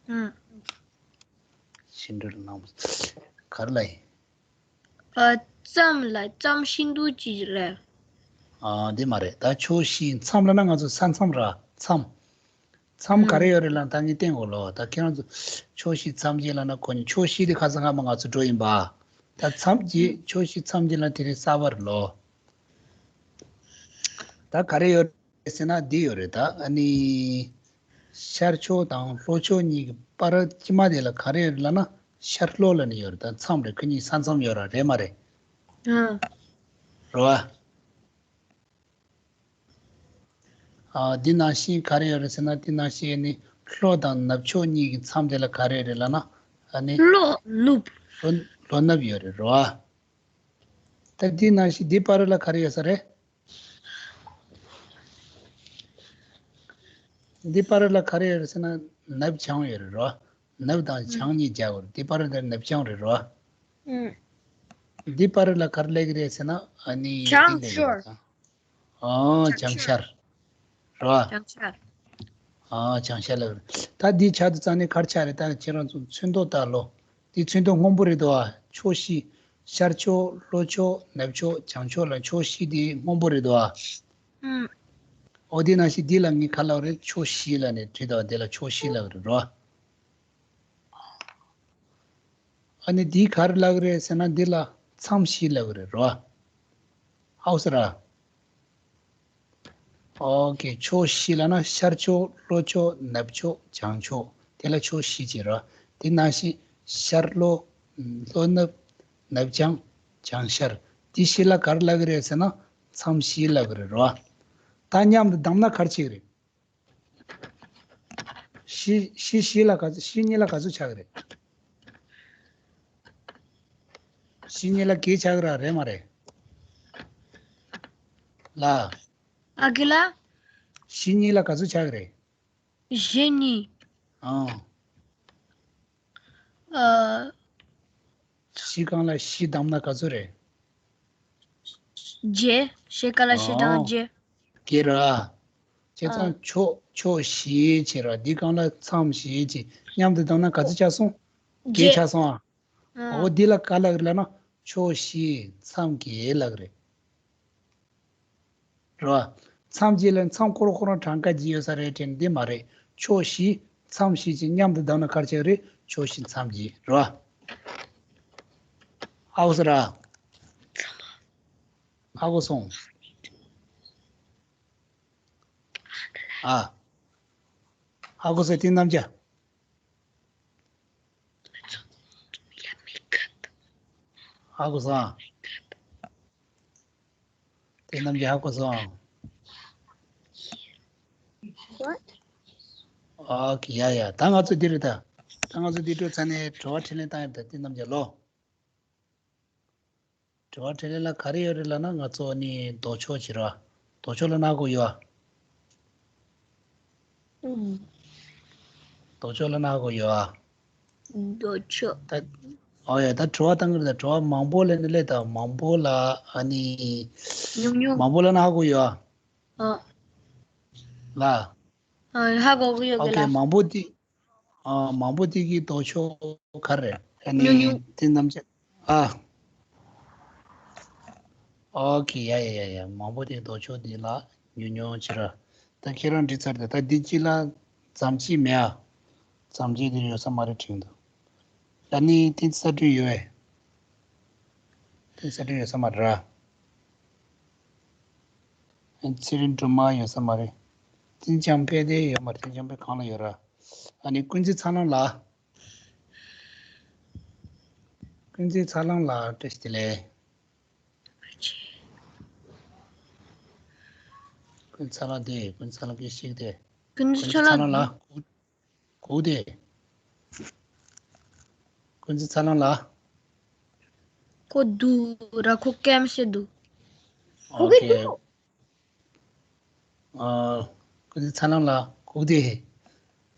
ཨང་། ཤིན་ཏུ་ལ་ནང་ག་རེ་ལ་ཡིན། ཨ་མཚམས་ལ་མཚམས་ཤིན་ཏུ་ཅིག་རེད། ཨ་འདི་མ་རེད། ད་ཕྱོགས་བཞི་མཚམས་ལབ་ན་ང་ཚོ་ས་མཚམས་ར། མཚམས། མཚམས་ག་རེ་ཡོད་རེད་ལབ་ན་ད་ངས་བསྟན་དགོས་ལོ། ད་ཁྱེད་རང་ཚོ་ཕྱོགས་བཞི་མཚམས་བརྒྱད་ལབ་ན་གོ་ནི། ཕྱོགས་བཞི་དེ་ཁ་སང་སྔ་མ་ང་ཚོ་འགྲོ་ཡིན་པ། ད་མཚམས་བརྒྱད། ཕྱོགས་བཞི་མཚམས་བརྒྱད་ལབ་དེ་རིང་གསར་པ་རེད་ལོ། ད་ག་རེ་ཡོད་རེད་ཟེར་ན་འདི་ཡོད་རེད། ད་ཨ་ནི་ཤར་ཕྱོགས་དང་ལྷོ་ཕྱོགས་གཉིས་ཀྱི་བར་དཀྱིལ་མ་དེ་ལ་ག་རེ་ཡོད་རེད་ལབ་ན་ཤར་ལྷོ་ལབ་ནི་ཡོད་རེད། ད་མཚམས་རེད། ཁོ་གཉིས་ས་མཚམས་ཡོད་ར། རེད་མ་རེད། ཨང་། རེད་བ། ཨ་འདི་ནང་བཞིན་ག་རེ་ཡོད་རེད་ཟེར་ན། འདི་ནང་བཞིན་ནི་ལྷོ་དང་ནུབ་ཕྱོགས་གཉིས་ཀྱི་མཚམས་དེ་ལ་ག་རེ་རེད་ལབ་ན། ཨ་ནི་ལྷོ་ནུབ། ལྷོ་ལྷོ་ནུབ་ཡོད་རེད། རེད་བ། ད་འདི་ནང་བཞིན་འདི་བར་ལ་ག་རེ་ཡོད་ས་རེད། འདི་བར་ལ་ག་རེ་ཡོད་རེད་ཟེར་ན་ནུབ་བྱང་ཡོད་རེད། རེད་བ། ནུབ་དང་བྱང་གཉིས་སྦྱར་དགོས་རེད། འདི་བར་ལ་ནུབ་བྱང་རེད། རེད་བ། ཨང་། འདི་བར་ལ་ག་རེ་ལབ་ཀྱི་རེད་ཟེར་ན་ཨ་ནི་བྱང་འདི་ལབ་ཀྱི་རེད། ཕྱོགས། ཨ་བྱང་ཤར། རེད་བ། བྱང་ཤར། ཨ་བྱང་ཤར་ལབ་རེད། ད་འདི་ཆ་དུ་རྩ་ནས་ག་རེ་ཆགས་རེད། ད་ཁྱེད་རང་ཚོ་ཚོན་མདོག་ལྟ་ལོ། འདི་ཚོན་མདོག་སྔོན་པོ་རེད་དོ། ཨ་ཕྱོགས་བཞི། ཤར་ཕྱོགས། ལྷོ་ཕྱོགས། ནུབ་ཕྱོགས། བྱང་ཕྱོགས་ལ་ཕྱོགས་བཞི་འདི་སྔོན་པོ་རེད་དོ། ཨ་ཨང་། འོ་འདི་ནང་བཞིན་འདི་ལ་ངས་ག་ལབ་རེད། ཕྱོགས་བཞི་ལབ་ནས་བྲིས་དོ། འདི་ལ་ཕྱོགས་བཞི་ལབ་རེད་རོ། ཨ་ནི་འདི་ག་རེ་ལབ་ཀྱི་རེད་ཟེར་ན་འདི་ལ་མཚམས་བཞི་ལབ་ཀྱི་རེད་རོ། ཧ་གོ་སོང་ར། ཨོ་ཀེ། ཕྱོགས་བཞི་ལབ་ན་ཤར་ཕྱོགས། ལྷོ་ཕྱོགས། ནུབ་ཕྱོགས། བྱང་ཕྱོགས། དེ་ལ་ཕྱོགས་བཞི་བྱེད་རོ། དེ་ནང་བཞིན་ཤར་ལྷོ། ལྷོ་ནུབ། ནུབ་བྱང་། བྱང་ཤར། དེ་བཞི་ལ་ག་རེ་ལབ་ཀྱི་རེད་ཟེར་ན་མཚམས་བཞི་ལབ་ཀྱི་རེད་རོ། ད་མཉམ་དུ་བསྡམས་ན་ག་རེ་བྱེད་ཀྱི་རེད། བཞི་བཞི་བཞི་ལ་ག་ཚོད། བཞི་གཉིས་ལ་ག་ཚོད་ཆགས་ཀྱི་རེད། བཞི་གཉིས་ལ་བརྒྱད་ཆགས་ཀྱི་ར། རེད་མ་རེད། ལ། ཨ་ཀི་ལ། བཞི་གཉིས་ལ་ག་ཚོད་ཆགས་ཀྱི་རེད། བཞི་གཉིས། ཨང་། ཨ། བཞི་སྒང་ལ་བཞི་བསྡམས་ན་ག་ཚོད་རེད། བརྒྱད། བཞི་སྒང་ལ་བཞི་བསྡམས་ན་ཨང་། བརྒྱད། བརྒྱད་ར། བྱས་ཙང་ཨ། ཕྱོགས་ཕྱོགས་བཞི་བྱས་ར། འདི་སྒང་ལ་མཚམས་བཞི་བྱས། མཉམ་དུ་བསྡམས་ན་ག་ཚོད་ཆགས་སོང་། བརྒྱད། བརྒྱད་ཆགས་སོང་ཨ། ཨ། འོ་འདི་ལ་ག་ལབ་ཀྱི་རེད་ལབ་ན་ཕྱོགས་བཞི་མཚམས་བརྒྱད་ལབ་ཀྱི་རེད། རེད་བ། མཚམས་བརྒྱད་ལ་མཚམས་ཁོ་རང་ཁོ་རང་གྲངས་ཀ་བརྒྱད་ཡོད་ས་རེད་དྲན། འདི་མ་རེད། ཕྱོགས་བཞི་མཚམས་བཞི་ཅིག་མཉམ་དུ་བསྡམས་ན་ག་རེ་ཆགས་རེད། ཕྱོགས་བཞི་མཚམས་བརྒྱད་རེད་བ། ཧ་གོ་སོང་ར། ཧ་གོ་སོང་། ཨ། ཧ་གོ་སོང་། དེ་རྣམས་ཀྱང་། ཧ་གོ་སོང་། དེ་རྣམས་ཀྱིས་ཧ་གོ་སོང་། What? ཨོ་ཁེ། ཡ་ཡ། ད་ང་ཚོ་འདི་རེད་ད། ད་ང་ཚོ་འདི་འགྲོ་ཚར་ནས་དྲི་བ་དྲིས་ལན་བཏང་ཡོད་ད། དེ་རྣམས་ཀྱིས་ལོ། དྲི་བ་དྲིས་ལན་ལ་ག་རེ་ཡོད་རེད་ལབ་ན། ང་ཚོ་ནི་ལྡོག་ཕྱོགས་བྱེད་ར། ལྡོག་ཕྱོགས་ལབ་ན་ཧ་གོ་ཡོད་ཨ། ཨུམ། ལྡོག་ཕྱོགས་ལབ་ན་ཧ་གོ་ཡོད་ཨ། ལྡོག་ཕྱོགས། ད། ཨོ་ཡ། ད་དྲི་བ་བཏང་གི་རེད་ད། དྲི་བ་མང་པོ་ལབ་ནི་ལས་ད། མང་པོ་ལ་ཨ་ནི། ཉུང་ཉུང་། མང་པོ་ལབ་ན་ཧ་གོ་ཡོད་ཨ། ཨ། ལ། ཨ། ཧ་གོ་གི་ཡོད་ཨོ་གི་ཁེ། ལ། མང་པོ་དེ། ཨ། མང་པོ་དེ་གི་ལྡོག་ཕྱོགས་ག་རེ་རེད། ཨ་ནི། ཉུང་ཉུང་། དེ་རྣམས་ཀྱི། ཨ། ཨོ་ཁེ། ཡ་ཡ་ཡ་ཡ། མང་པོ་དེ་ལྡོག་ཕྱོགས་དེ་ལ་ཉུང་ཉུང་བྱེད་ར། ད་ཁྱེད་རང་འདྲི་ཚར་ཏེ། ད་འདི་གཅིག་ལ་ཙམ་གཅིག་མེད་ཨ། ཙམ་གཅིག་དེ་ཡོད་ས་མ་རེད་དྲན་འདུག་ད་ནི་བསྟན་འཛིན་གསལ་སྒྲོན་ཡོད་པས། བསྟན་འཛིན་གསལ་སྒྲོན་ཡོད་ས་མ་རེད་ར། ཚེ་རིང་སྒྲོལ་མ་ཡོད་ས་མ་རེད། བསྟན་འཛིན་འཇམ་དཔལ་དེ་ཡོད་མ་རེད། བསྟན་འཛིན་འཇམ་དཔལ་གང་ལ་ཡོད་ར། ཨ་ནི་ཀུན་གཟིགས་ཚ་ལམ་ལགས། ཀུན་གཟིགས་ཚ་ལམ་ལགས། བཀྲ་ཤིས་བདེ་ལེགས། ཀུན་གཟིགས་ཚ་ལམ་དེ། ཀུན་གཟིགས་ཚ་ལམ་སྐད་ཤིག་དེ། ཀུན་གཟིགས་ཚ་ལམ་ལགས། གུག་དེ། ཀུན་གཟིགས་ཚ་ལམ་ལགས། ཁོ་འདུག་ར། ཁོ་སྐད་མི་ཤེས་འདུག་ཨོ་ཁེ། ཨ། ཀུན་གཟིགས་ཚ་ལམ་ལགས། གུག་དེ།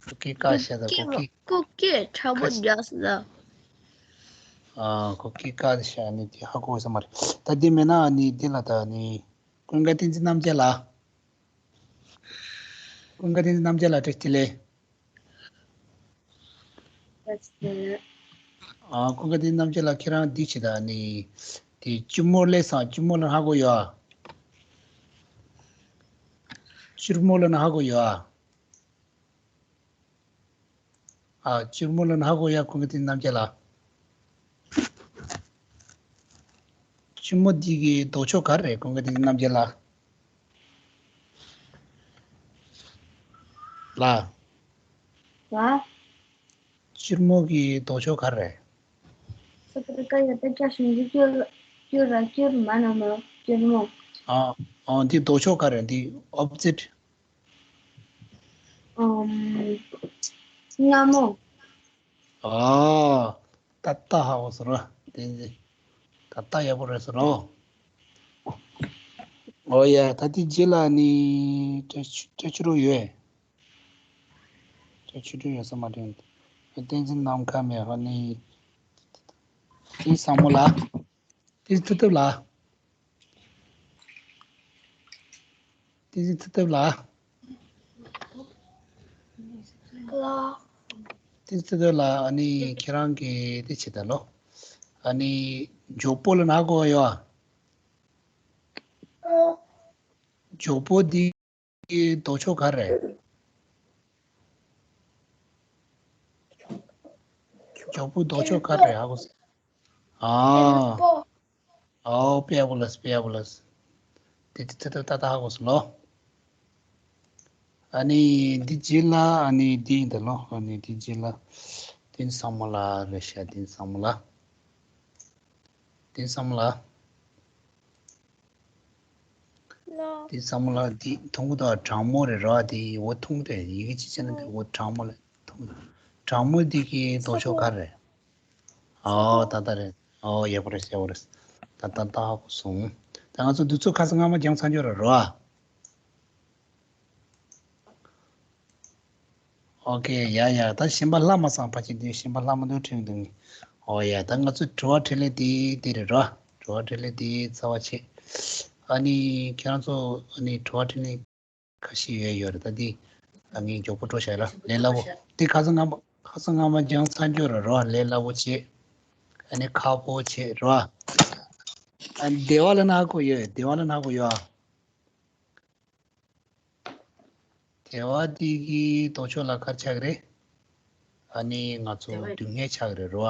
ཁོ་སྐད་བཀག་ཤག་ད། ཁོ་སྐད། ཁོ་སྐད་ཕྲ་མོ་རྒྱག་སོང་ད། ཨ། ཁོ་སྐད་བཀག་ཤག་ནི་དེ་ཧ་གོ་ས་མ་རེད། ད་དེ་མེད་ན་ནི་དེ་ལ་ད་ནི། ཀུན་དགའ་བསྟན་འཛིན་རྣམ་རྒྱལ་ལགས། ཀུན་དགའ་བསྟན་འཛིན་རྣམ་རྒྱལ་ལགས། བཀྲ་ཤིས་བདེ་ལེགས། ཨ། ཀུན་དགའ་བསྟན་འཛིན་རྣམ་རྒྱལ་ལགས། ཁྱེད་རང་འདི་བྱེད་ད་ནི། དེ་སྐྱུར་མོ་སླེབས་སོང་། སྐྱུར་མོ་ལབ་ན་ཧ་གོ་ཡོད་ཨ། སྐྱུར་མོ་ལབ་ན་ཧ་གོ་ཡོད་ཨ། ཨ། སྐྱུར་མོ་ལབ་ན་ཧ་གོ་ཡོད་ཨ། ཀུན་དགའ་བསྟན་འཛིན་རྣམ་རྒྱལ་ལགས། སྐྱུར་མོ་འདི་གི་ལྡོག་ཕྱོགས་ག་རེ་རེད། ཀུན་དགའ་བསྟན་འཛིན་རྣམ་རྒྱལ་ལགས། ལགས། ལགས། སྐྱུར་མོ་གི་ལྡོག་ཕྱོགས་ག་རེ་རེད། ས་ཀ་ཏ་ཀ་ཡ་ཏ་ཀྱ་ཞབས་ཀྱུ་ཀྱུ་ར། སྐྱུར་མ་ན་མ། སྐྱུར་མོ། ཨ། ཨ། འདི་ལྡོག་ཕྱོགས་ག་རེ་རེད། འདི་ཨོ་པོ་ཟིཊ། ཨམ། སྔ་མོ། ཨ། ཏག་ཏག་ཧ་གོ་སོང་ར། བསྟན་འཛིན། ཏག་ཏག་ཡག་པོ་རེད་སོང་ར། ཨོ་ཡ། ད་དེ་རྗེས་ལ་ནི་བཀྲ་ཤིས་བཀྲ་ཤིས་སྒྲོལ་ཡོད། བཀྲ་ཤིས་སྒྲོལ་ཡོད་ས་མ་རེད། བསྟན་འཛིན་ནམ་མཁའ་མེད། ཨ་ནི། བསྟན་འཛིན་བཟང་མོ་ལགས། བསྟན་འཛིན་མཐུ་སྟོབས་ལགས། བསྟན་འཛིན་མཐུ་སྟོབས་ལགས། ལགས། བསྟན་འཛིན་མཐུ་སྟོབས་ལགས། ཨ་ནི་ཁྱེད་རང་གིས་དེ་བྱེད་ད་ལོ། ཨ་ནི་འཇོག་པོ་ལབ་ན་ཧ་གོ་ཡོད་ཨ། འཇོག་པོ་འདི་ལྡོག་ཕྱོགས་ག་རེ་རེད། འཇོག་པོའི་ལྡོག་ཕྱོགས་ག་རེ་རེད། ཧ་གོ་སོང་། ཨ། ཨའོ། དཔེ་ཡག་པོ་ལབ་སོང་། དཔེ་ཡག་པོ་ལབ་སོང་། དེ་དེ་ཚོ་ད་ལྟ་ཧ་གོ་སོང་ལོ། ཨ་ནི་འདི་རྗེས་ལ། ཨ་ནི་འདི་ཡིན་ད་ལོ། ཨ་ནི་འདི་རྗེས་ལ། བསྟན་འཛིན་བཟང་མོ་ལགས་རེད་ཤག་བསྟན་འཛིན་བཟང་མོ་ལགས། བསྟན་འཛིན་བཟང་མོ་ལགས། ལགས། བསྟན་འཛིན་བཟང་མོ་ལགས། འདི་མཐོང་གི་འདུག་དྲང་མོ་རེད་ར། དེ་འོ་མཐོང་གི་འདུག་ཡི་གེ་ཅིག་བྱས་ན་འདི་འོ་དྲང་མོ་ལ་མཐོང་གི་འདུག་དྲང་མོ་འདི་གི་ལྡོག་ཕྱོགས་ག་རེ་རེད། ཨོ། ད་ལྟ་རེད། ཨོ། ཡག་པོ་རེད། ཡག་པོ་རེད། ད་ད་ད་ཧ་གོ་སོང་། ད་ང་ཚོ་འདི་ཚོ་ཁ་སང་སྔ་མ་སྦྱངས་ཚར་ཡོད་རེད་ར། ཨོ་ཁེ། ཡ་ཡ། ད་གཞན་པ་ལྷག་མ་སོང་། ཕལ་ཆེར་འདི་གཞན་པ་ལྷག་མ་འདུག་དྲན་འདུག་ཨོ་ཡ། ད་ང་ཚོ་དྲི་བ་དྲིས་ལན་འདི་འདི་རེད་ར། དྲི་བ་དྲིས་ལན་འདི་རྩ་བ་བྱེད། ཨ་ནི་ཁྱེད་རང་ཚོ་ཨ་ནི་དྲི་བ་དྲིས་ལན་ཁ་ཤས་ཡོད་ཡོད་རེད། ད་འདི་ད་ངས་མགྱོགས་པོ་འགྲོ་བྱ་ལ། ལས་སླ་པོ། འདི་ཁ་སང་སྔ་མ་ཁ་སང་སྔ་མ་སྦྱངས་ཚར་ཡོད་རེད་ར། ལས་སླ་པོ་བྱེད། ཨ་ནི་ཁག་པོ་བྱེད་ར། ཨ། བདེ་བ་ལབ་ན་ཧ་གོ་ཡོད། བདེ་བ་ལབ་ན་ཧ་གོ་ཡོད་ཨ། བདེ་བ་འདི་གི་ལྡོག་ཕྱོགས་ལ་ག་རེ་ཆགས་ཀྱི་རེད། ཨ་ནི་ང་ཚོ་སྡུག་བསྔལ་ཆགས་ཀྱི་རེད་རོ།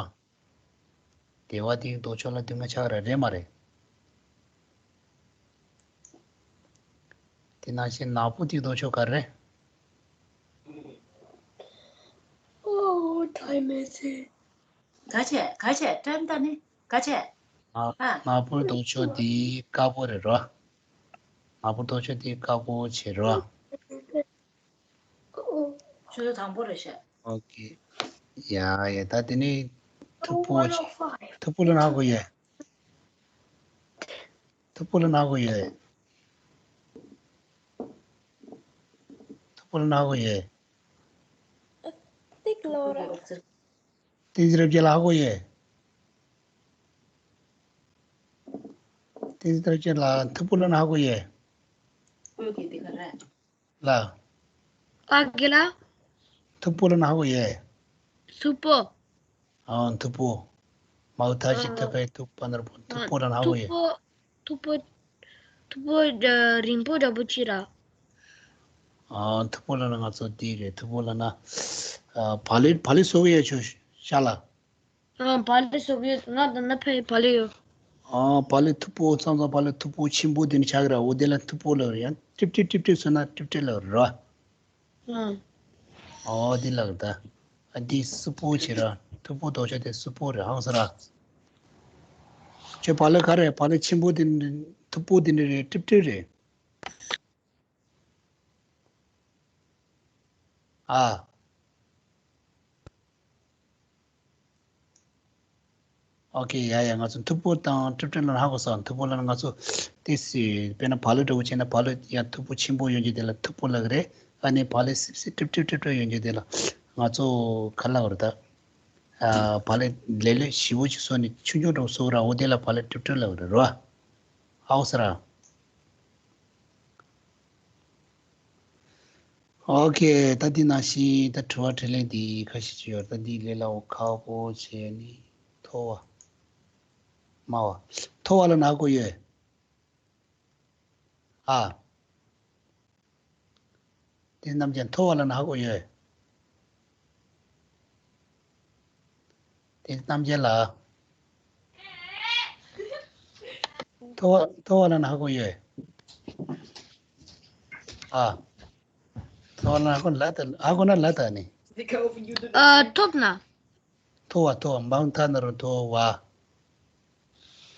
བདེ་བ་འདི་གི་ལྡོག་ཕྱོགས་ལ་སྡུག་བསྔལ་ཆགས་ཀྱི་རེད། རེད་མ་རེད། དེ་ནང་བཞིན་ནག་པོ་འདི་གི་ལྡོག་ཕྱོགས་ག་རེ་རེད། ཨོ། ཐའི་མེ་ཚེ། ག་བྱས། ག་བྱས། ཀྲན་ད་ནི་ག་བྱས། ནག་ཨ། ནག་པོའི་ལྡོག་ཕྱོགས་འདི་དཀར་པོ་རེད་རོ། ནག་པོ་ལྡོག་ཕྱོགས་འདི་དཀར་པོ་བྱེད་རོ། ཆུ་ཚོད་དང་པོ་རེད་ཤག་ཨོ་ཁེ། ཡ་ཡ། ད་དེ་ནི་མཐུག་པོ་བྱེད། མཐུག་པོ་ལབ་ན་ཧ་གོ་ཡོད། མཐུག་པོ་ལབ་ན་ཧ་གོ་ཡོད། མཐུག་པོ་ལབ་ན་ཧ་གོ་ཡོད། ཏིག་ལོ་ར། བསྟན་འཛིན་རབ་རྒྱས་ལགས་ཧ་གོ་ཡོད། བསྟན་འཛིན་རབ་རྒྱས་ལགས་མཐུག་པོ་ལབ་ན་ཧ་གོ་ཡོད། ལགས། ཨ་རྒན་ལགས། མཐུག་པོ་ལབ་ན་ཧ་གོ་ཡོད། མཐུག་པོ། ཨ། མཐུག་པོ། མའོ་ཐ་ཞིག་ཐ་ཁའི་ཐུག་པ་ནར་པོ། ཐུག་པོ་ལབ་ན་ཧ་གོ་ཡོད། ཐུག་པོ། ཐུག་པོ། ཐུག་པོ་རིང་པོ་འདྲ་པོ་ཅིག་ར། ཨ། ཐུག་པོ་ལབ་ན་ང་ཚོ་འདི་རེད། ཐུག་པོ་ལབ་ན། ཨ། བག་ལེབ། བག་ལེབ་བཟོ་གི་ཡོད། ཆོ་ཤ་ལ། ཨ། བག་ལེབ་བཟོ་གི་ཡོད། ང་ད་ན་ཕའི་བག་ལེབ་ཡོད། ཨ། བག་ལེབ་མཐུག་པོ་ཙང་ཙང་། བག་ལེབ་མཐུག་པོ་ཆེན་པོ་དེ་འདྲ་ཆགས་ཀྱི་ར། འོ་དེ་ལ་མཐུག་པོ་ལབ་རེད། ཡང་ཀྲིབ་ཀྲིབ་ཀྲིབ་ཀྲིབ་བཟོས་ན་ཀྲིབ་ཀྲིབ་ལབ་རེད་ར། ཨ། འོ་དེ་ལབ་ད། ཨ། འདི་སུ་པོ་བྱེད་ར། མཐུག་པོ་ལྡོག་ཕྱོགས་དེ་སུ་པོ་རེད། ཧ་གོ་སོང་ར། ཁྱོད་བག་ལེབ་ག་རེ། བག་ལེབ་ཆེན་པོ་དེ་འདྲ། མཐུག་པོ་དེ་འདྲ་རེད། ཀྲིབ་ཀྲིབ་རེད། ཨ། ཨོ་ཁེ། ཡ་ཡ། ང་ཚོ་མཐུག་པོ་དང་ཀྲིབ་ཀྲིབ་ལབ་ན་ཧ་གོ་སོང་། མཐུག་པོ་ལབ་ན་ང་ཚོ་ཏོག་ཙམ། དཔེར་ན་བག་ལེབ་འདྲ་པོ་བྱས་ན། བག་ལེབ་ཡང་མཐུག་པོ་ཆེན་པོ་ཡོང་རྒྱུ་དེ་ལ་མཐུག་པོ་ལབ་ཀྱི་རེད། ཨ་ནི་བག་ལེབ་སིབ་སིབ་ཀྲིབ་ཀྲིབ་ཀྲིབ་ཀྲིབ་ཡོང་རྒྱུ་དེ་ལ་ང་ཚོ་ག་རེ་ལབ་དགོས་རེད་ད། ཨ། བག་ལེབ་ལེབ་ལེབ་ཞེ་པོ་ཅིག་བཟོས་ནས་ཆུང་ཆུང་འདྲ་པོ་བཟོ་ར། འོ་དེ་ལ་བག་ལེབ་ཀྲིབ་ཀྲིབ་ལབ་ཀྱི་རེད་ར། ཧ་གོ་སོང་ར། ཨོ་ཁེ། ད་དེ་ནང་བཞིན་ད་དྲི་བ་དྲིས་ལན་འདི་ཁ་ཤས་ཅིག་ཡོད། ད་འདི་ལས་སླ་པོ་ཁག་པོ་བྱས་ནས། མཐོ་བ། དམའ་བ། མཐོ་བ་ལབ་ན་ཧ་གོ་ཡོད། ཨ། དེ་རྣམ་རྒྱལ། མཐོ་བ་ལབ་ན་ཧ་གོ་ཡོད། དེ་རྣམ་རྒྱལ་ལགས། མཐོ་བ། མཐོ་བ་ལབ་ན་ཧ་གོ་ཡོད། ཨ། མཐོ་བ་ལབ་ན་ཧ་གོ་ལ་ད། ཧ་གོ་ན་ལ་ད་ནི། ཨ། ཐོབ་ན། མཐོ་བ། མཐོ་བ། མའོན་ཐན་ནར་མཐོ་བ།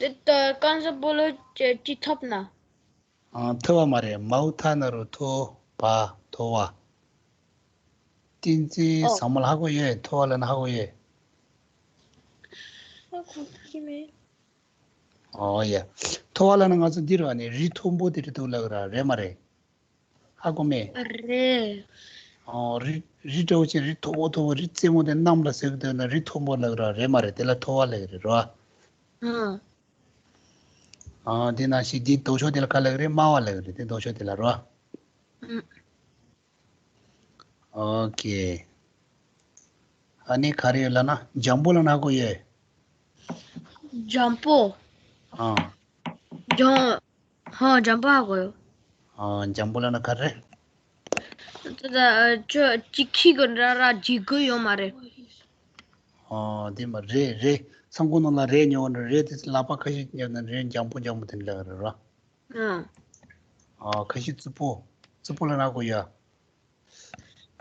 དེ་ད་རྐང་བཟང་པོ་ལོ་ཅི་ཅི་ཐོབ་ན། ཨ། མཐོ་བ་མ་རེད། མའོན་ཐན་ནར་མཐོ་བ། མཐོ་བ། བསྟན་འཛིན། ཨོ། ཟབ་མོ་ལ་ཧ་གོ་ཡོད། མཐོ་བ་ལབ་ན་ཧ་གོ་ཡོད། ཧ་གོ་གི་མེད། ཨོ་ཡ། མཐོ་བ་ལབ་ན་ང་ཚོ་འདི་རུ་ནི་རི་མཐོན་པོ་དེ་འདྲ་འདུག་ལབ་ར། རེད་མ་རེད། ཧ་གོ་མེད། རེད། ཨོ། རི། རི་འདྲ་པོ་ཅིག་རི་མཐོ་པོ་མཐོ་པོ། རི་རྩེ་མོ་དེ་གནམ་ལ་ཟེར་གི་འདུག་ན་རི་མཐོན་པོ་ལབ་ར། རེད་མ་རེད། དེ་ལ་མཐོ་བ་ལབ་རེད་ར། ཨ། ཨ། དེ་ནང་བཞིན་འདི་ལྡོག་ཕྱོགས་དེ་ལ་ག་ལབ་རེད། དམའ་བ་ལབ་རེད། དེ་ལྡོག་ཕྱོགས་དེ་ལ་ར། ཨོ་ཁེ། ཨ་ནི་ག་རེ་ཡོད་ལབ་ན། འཇམ་པོ་ལབ་ན་ཧ་གོ་ཡོད། འཇམ་པོ། ཨ། འཇམ། ཧ། འཇམ་པོ་ཧ་གོ་ཡོད། ཨ། འཇམ་པོ་ལབ་ན་ག་རེ། ད་ད་ཅོ་ཅི་ཁི་གི་ར་ར་ཇི་གི་ཡོད་མ་རེད། ཨ། དེ་མ་རེད། རེད། ས་འགུལ་ནང་ལ་རེད་ཉོ་བ་ན་རེད། དེ་ལག་པ་ཁ་ཤས་ཉོ་ན་རེད། འཇམ་པོ་འཇམ་པོ་དེ་འདྲ་རེད་ར། ཨང་། ཨ། ཁ་ཤས་རྩུབ་པོ། རྩུབ་པོ་ལབ་ན་ཧ་གོ་ཡོད།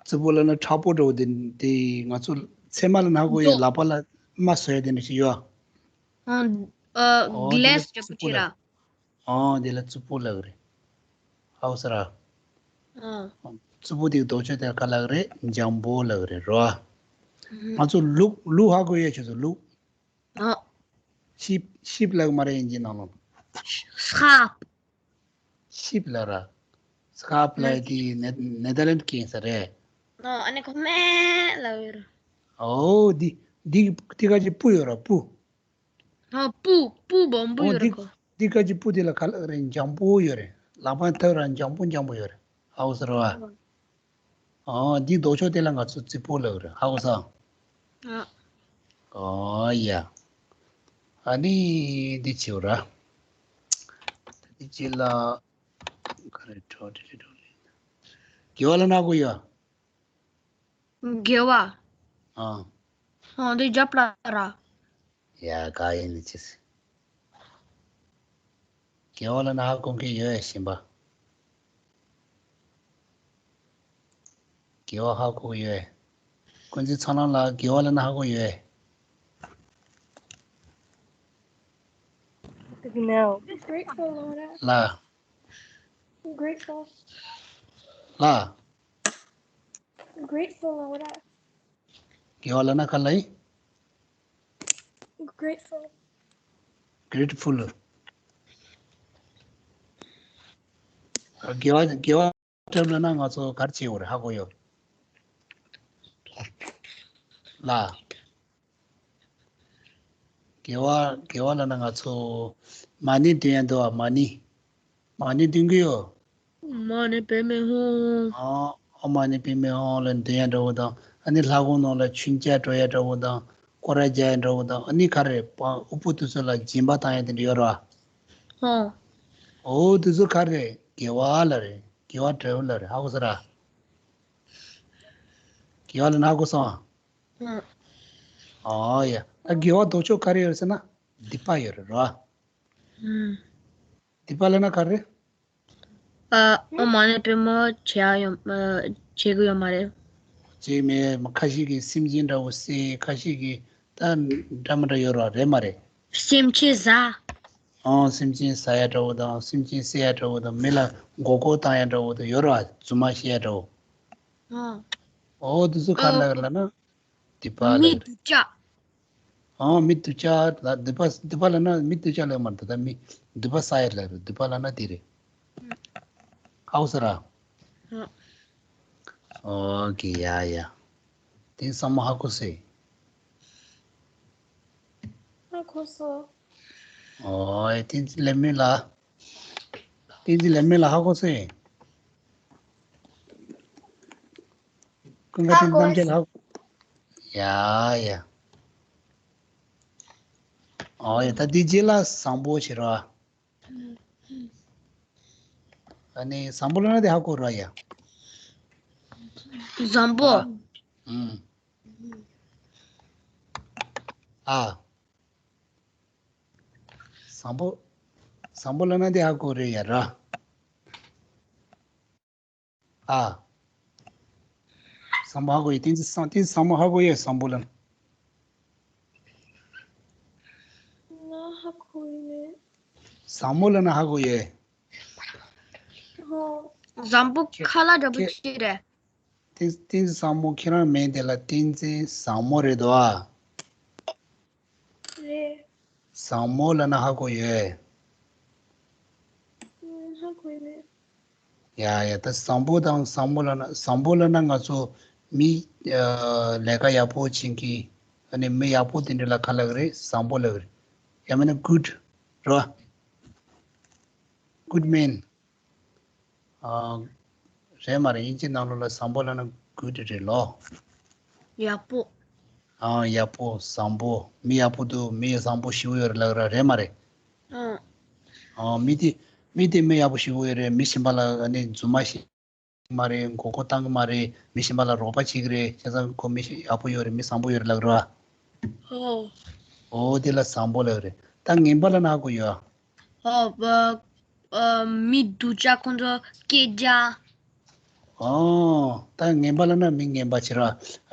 རྩུབ་པོ་ལབ་ན་མཁྲེགས་པོ་འདྲ་པོ་དེ། དེ་ང་ཚོ་ཚེར་མ་ལབ་ན་ཧ་གོ་ཡོད། མདོག་ལག་པ་ལ་རྨ་བཟོ་ཡ་དེ་འདྲ་ཞིག་ཡོད། ཨང་། ཨ། ཨོ་དེ་གི་ལེ་སི་ལ་འདྲ་པོ་རྩུབ་པོ་ཅིག་ར། ལབ། ཨོ་དེ་ལ་རྩུབ་པོ་ལབ་རེད། ཧ་གོ་སོང་ར། ཨང་། རྩུབ་པོ་དེ་ལྡོག་ཕྱོགས་དེ་ག་ལབ་རེད། འཇམ་པོ་ལབ་རེད་ར། ཨང་། ང་ཚོ་ལུག་ལུག་ཧ་གོ་ཡོད། ཁྱོད་ཚོ་ལུག་ཨ། ཤིབ། ཤིབ་ལབ་མ་རེད། དབྱིན་ཇིའི་ནང་ལོགས། སི་ཁཱབ། ཤིབ་ལབ་ར། སི་ཁཱབ་ལབ་དེ་ནེ་ནེ་དར་ལེན་གྱི་ཡིན་ས་རེད། ཨ། ཨ་ནི་ཁོ་མེ་ལབ་ཡོད་ར། ཨོ་འདི་འདི་འདི་ག་ཅིག་སྤུ་ཡོད་ར། སྤུ། ཨ། སྤུ། སྤུ་སྦོམ་པོ་ཨོ་ཡོད་ར། འདི་ཁོ། འདི་ག་ཅིག་སྤུ། དེ་ལ་ག་ལབ་རེད། འཇམ་པོ་ཡོད་རེད། ལག་པ་ཐག་ར་འཇམ་པོ་འཇམ་པོ་ཡོད་རེད། ཧ་གོ་སོང་ར། ཨ། འདི་ལྡོག་ཕྱོགས་དེ་ལ་ང་ཚོ་རྩུབ་པོ་ལབ་རེད། ཧ་གོ་སོང་། ཨ། ཨོ་ཡ། ཨ་ནི་འདི་བྱེད་ར། ད་འདི་བྱེད་ལ། ག་རེ་གྲོགས་དེ་རེད། གྲོགས་རེད། དགེ་བ་ལབ་ན་ཧ་གོ་ཡོད། དགེ་བ། ཨ། ཨ། འདི་རྒྱབ་ལ་ར། ཡ་ག་ཡིན་ནི་ཅི་སི། དགེ་བ་ལབ་ན་ཧ་གོ་མཁན་ཡོད་གཞན་པ། དགེ་བ་ཧ་གོ་ཡོད། ཀུན་གཟིགས་ཚོགས་ལམ་ལགས། དགེ་བ་ལབ་ན་ཧ་གོ་ཡོད། No. Grateful ལབ་ར། Grateful ལབ། Grateful ལབ་ར། དགེ་བ་ལབ་ན་ག་ལབ་ཡིན། Grateful. Grateful. དགེ་བ་དགེ་བ་སྒྲུབ་ལབ་ན་ང་ཚོ་ག་རེ་བྱེད་དགོས་རེད། ཧ་གོ་ཡོད་ལ། དགེ་བ་དགེ་བ་ལབ་ན་ང་ཚོ་མ་ཎི་འདོན་ཡ་འདུག་པ། མ་ཎི། མ་ཎི་འདོན་གི་ཡོད། མ་ཎི་པདྨེ་ཧཱུྃ། ཨ། ཨོཾ་མ་ཎི་པདྨེ་ཧཱུྃ་ལབ་འདོན་ཡ་འདྲ་པོ་དང་། ཨ་ནི་ལྷ་ཁང་ནང་ལ་མཆོད་མཇལ་འགྲོ་ཡ་འདྲ་པོ་དང་། སྐོར་ར་རྒྱག་ཡ་འདྲ་བོ་དང་། ཨ་ནི་ག་རེ་རེད། པ་དབུལ་པོ་དེ་ཚོ་ལ་སྦྱིན་པ་བཏང་ཡ་དེ་འདྲ་ཡོད་རེད་བ། ཨོ། ཨོ་དེ་ཚོ་ག་རེ་རེད། དགེ་བ་ལབ་རེད། དགེ་བ་འབྲས་བུ་ལབ་རེད། ཧ་གོ་སོང་ར། དགེ་བ་ལབ་ན་ཧ་གོ་སོང་ཨ། ཨོ་ཡ། ད་དགེ་བ་ལྡོག་ཕྱོགས་ག་རེ་ཡོད་རེད་ཟེར་ན་སྡིག་པ་ཡོད་རེད་ར། སྡིག་པ་ལབ་ན་ག་རེ། ཨ། ཨོ་མ་ཎི་པད་མ་བྱེད་ཡ་ཡོད། ཨ། བྱེད་གི་ཡོད་མ་རེད། བྱེད་མེད། ཁ་ཤས་ཀྱིས་སེམས་ཅན་འདྲ་བོ་བསད། ཁ་ཤས་ཀྱིས་ད་འདྲ་མི་འདྲ་ཡོད་ར། རེད་མ་རེད། སེམས་ཅན་ཟ། ཨང་། སེམས་ཅན་ཟ་ཡ་འདྲ་བོ་དང་། སེམས་ཅན་བསད་ཡ་འདྲ་བོ་དང་། མི་ལ་མགོ་སྐོར་བཏང་ཡ་འདྲ་བོ་དང་ཡོད་ར། རྫུན་མ་བཤད་ཡ་འདྲ་བོ། ཨོ་དེ་ཚོ་ག་རེ་ལབ་ན། སྡིག་པ་ལབ་རེད། མི་སྡུག་ཅག་ཨང་། མི་སྡུག་ཅག་ལ་སྡིག་པ། སྡིག་པ་ལབ་ན་མི་སྡུག་ཅག་ལབ་མ་རེད། ད་མི་སྡིག་པ་བསགས་ཡ་ལབ་རེད། སྡིག་པ་ལབ་ན་དེ་རེད། ཧ་གོ་སོང་ར། ཨོ་ཀེ། ཡ་ཡ། དེ་ཚང་མ་ཧ་གོ་སོང་། ཧ་གོ་སོང་། ཨོ་ཡ། དེ་ཚོ་ལབ་མི་ལ། དེ་ཚོ་ལབ་མི་ལ་ཧ་གོ་སོང་། ཀུན་དགའ་བསྟན་རྣམ་རྒྱལ་ལགས། ཡ་ཡ། ཨོ་ཡ། ད་འདི་རྗེས་ལ་བཟང་པོ་བྱེད་རོགས། ཨ་ནི་བཟང་པོ་ལབ་ན་དེ་ཧ་གོ་རོགས་ཡ། བཟང་པོ། ཨ། ཨུམ། ཨ། བཟང་པོ། བཟང་པོ་ལབ་ན་དེ་ཧ་གོ་རེད་ཡ་ར། ཨ། བཟང་པོ་ཧ་གོ་ཡེ། བསྟན་འཛིན་བཟང་། བསྟན་འཛིན་བཟང་མོ་ཧ་གོ་ཡེ། བཟང་པོ་ལབ་ན། ང་ཧ་གོ་ཡེ་མེད། བཟང་མོ་ལབ་ན་ཧ་གོ་ཡེ། ཧོ། བཟང་པོ་ཁ་ལག་འདྲ་པོ་ཅིག་རེད། བསྟན། བསྟན་འཛིན་བཟང་མོ། ཁྱེད་རང་མིང་དེ་ལ་བསྟན་འཛིན་བཟང་མོ་རེད་དོ། ཨ། རེད། བཟང་མོ་ལབ་ན་ཧ་གོ་ཡོད། ཧ་གོ་ཡོད། ཡ་ཡ། ད་བཟང་པོ་དང་བཟང་མོ་ལབ་ན། བཟང་པོ་ལབ་ན་ང་ཚོ་མི། ཨ། ལས་ཀ་ཡག་པོ་བྱེད་མཁན། ཨ་ནི་མི་ཡག་པོ་དེ་འདྲ་ལ་ག་ལབ་ཀྱི་རེད། བཟང་པོ་ལབ་ཀྱི་རེད། ཡང་མིན་ན་གུཌ་རེད་བ། གུཌ་མེན། ཨ། རེད་མ་རེད། དབྱིན་ཇི་ནང་ལོགས་ལ་བཟང་པོ་ལབ་ན་གུཌ་རེད་ལོ། ཡག་པོ། ཨ། ཡག་པོ། བཟང་པོ། མི་ཡག་པོ་འདུག་མི་བཟང་པོ་ཞེ་པོ་ཡོད་རེད་ལབ་ར། རེད་མ་རེད། ཨ། ཨ། མི་དེ། མི་དེ་མི་ཡག་པོ་ཞེ་པོ་ཡོད་རེད། མི་གཞན་པ་ལ་ཨ་ནི་རྫུན་མ་བཤད་མ་རེད། མགོ་སྐོར་བཏང་གི་མ་རེད། མི་གཞན་པ་ལ་རོགས་པ་བྱེད་ཀྱི་རེད། བྱས་ཙང་ཁོ་མི་ཡག་པོ་ཡོད་རེད། མི་བཟང་པོ་ཡོད་རེད་ལབ་ར། ཨོ། ཨོ་དེ་ལ་བཟང་པོ་ལབ་རེད། ད་ངན་པ་ལབ་ན་ཧ་གོ་ཡོད་ཨ། ཨོ། ཨ། ཨ། མི་སྡུག་ཅག་ཁོང་ཚོ་སྐད་རྒྱག་ཨོ། ད་ངན་པ་ལབ་ན་མི་ངན་པ་བྱེད་ར།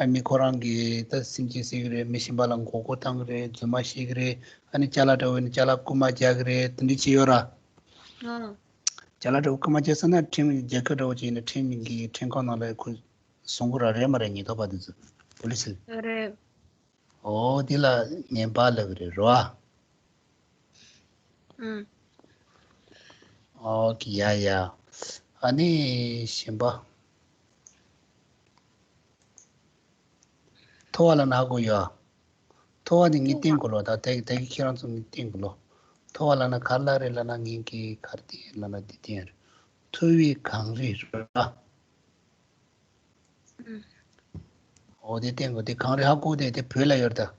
ཨ། མི་ཁོ་རང་གིས་ད་སེམས་ཅན་བསད་ཀྱི་རེད། མི་གཞན་པ་ལ་མགོ་སྐོར་བཏང་གི་རེད། རྫུན་མ་བཤད་ཀྱི་རེད། ཨ་ནི་ཅ་ལག་འདྲ་བོ་ཡིན་ན་ཅ་ལག་རྐུན་མ་རྒྱག་གི་རེད། དེ་འདྲ་བྱེད་ཡོད་ར། ཨོ། ཅ་ལག་འདྲ་བོ་རྐུན་མ་རྒྱག་ཟེར་ན་ཁྲིམས། རྒྱལ་ཁབ་འདྲ་བོ་ཅིག་ཡིན་ན་ཁྲིམས་ཀྱི་ཁྲིམས་ཁང་ནང་ལ་ཁོ་བཟུང་གི་ར། རེད་མ་རེད། ཉེན་རྟོག་པ་དེ་ཚོ། པོ་ལི་སི། རེད། ཨོ་དེ་ལ་ངན་པ་ལབ་ཀྱི་རེད་རོ། ཨང་། ཨོ་ཀེ། ཡ་ཡ། ཨ་ནི་གཞན་པ། མཐོ་བ་ལབ་ན་ཧ་གོ་ཡོད་ཨ། མཐོ་བ་ནི་ངས་བསྟན་དགོས་ལོ། ད་དེ་དེ་གི་ཁྱེད་རང་ཚོ་ངས་བསྟན་དགོས་ལོ། མཐོ་བ་ལབ་ན་ག་རེ་ལབ་རེད་ལབ་ན། ངས་ཀྱི་ག་རེ་བསྟན་ལབ་ན་འདི་བསྟན་རེད། མཐོ་བའི་གངས་རི་ར། ཨང་། ཨོ་དེ་བསྟན་དགོས། དེ་གངས་རི་ཧ་གོ། དེ་དེ་བོད་ལ་ཡོད་རེད་ད།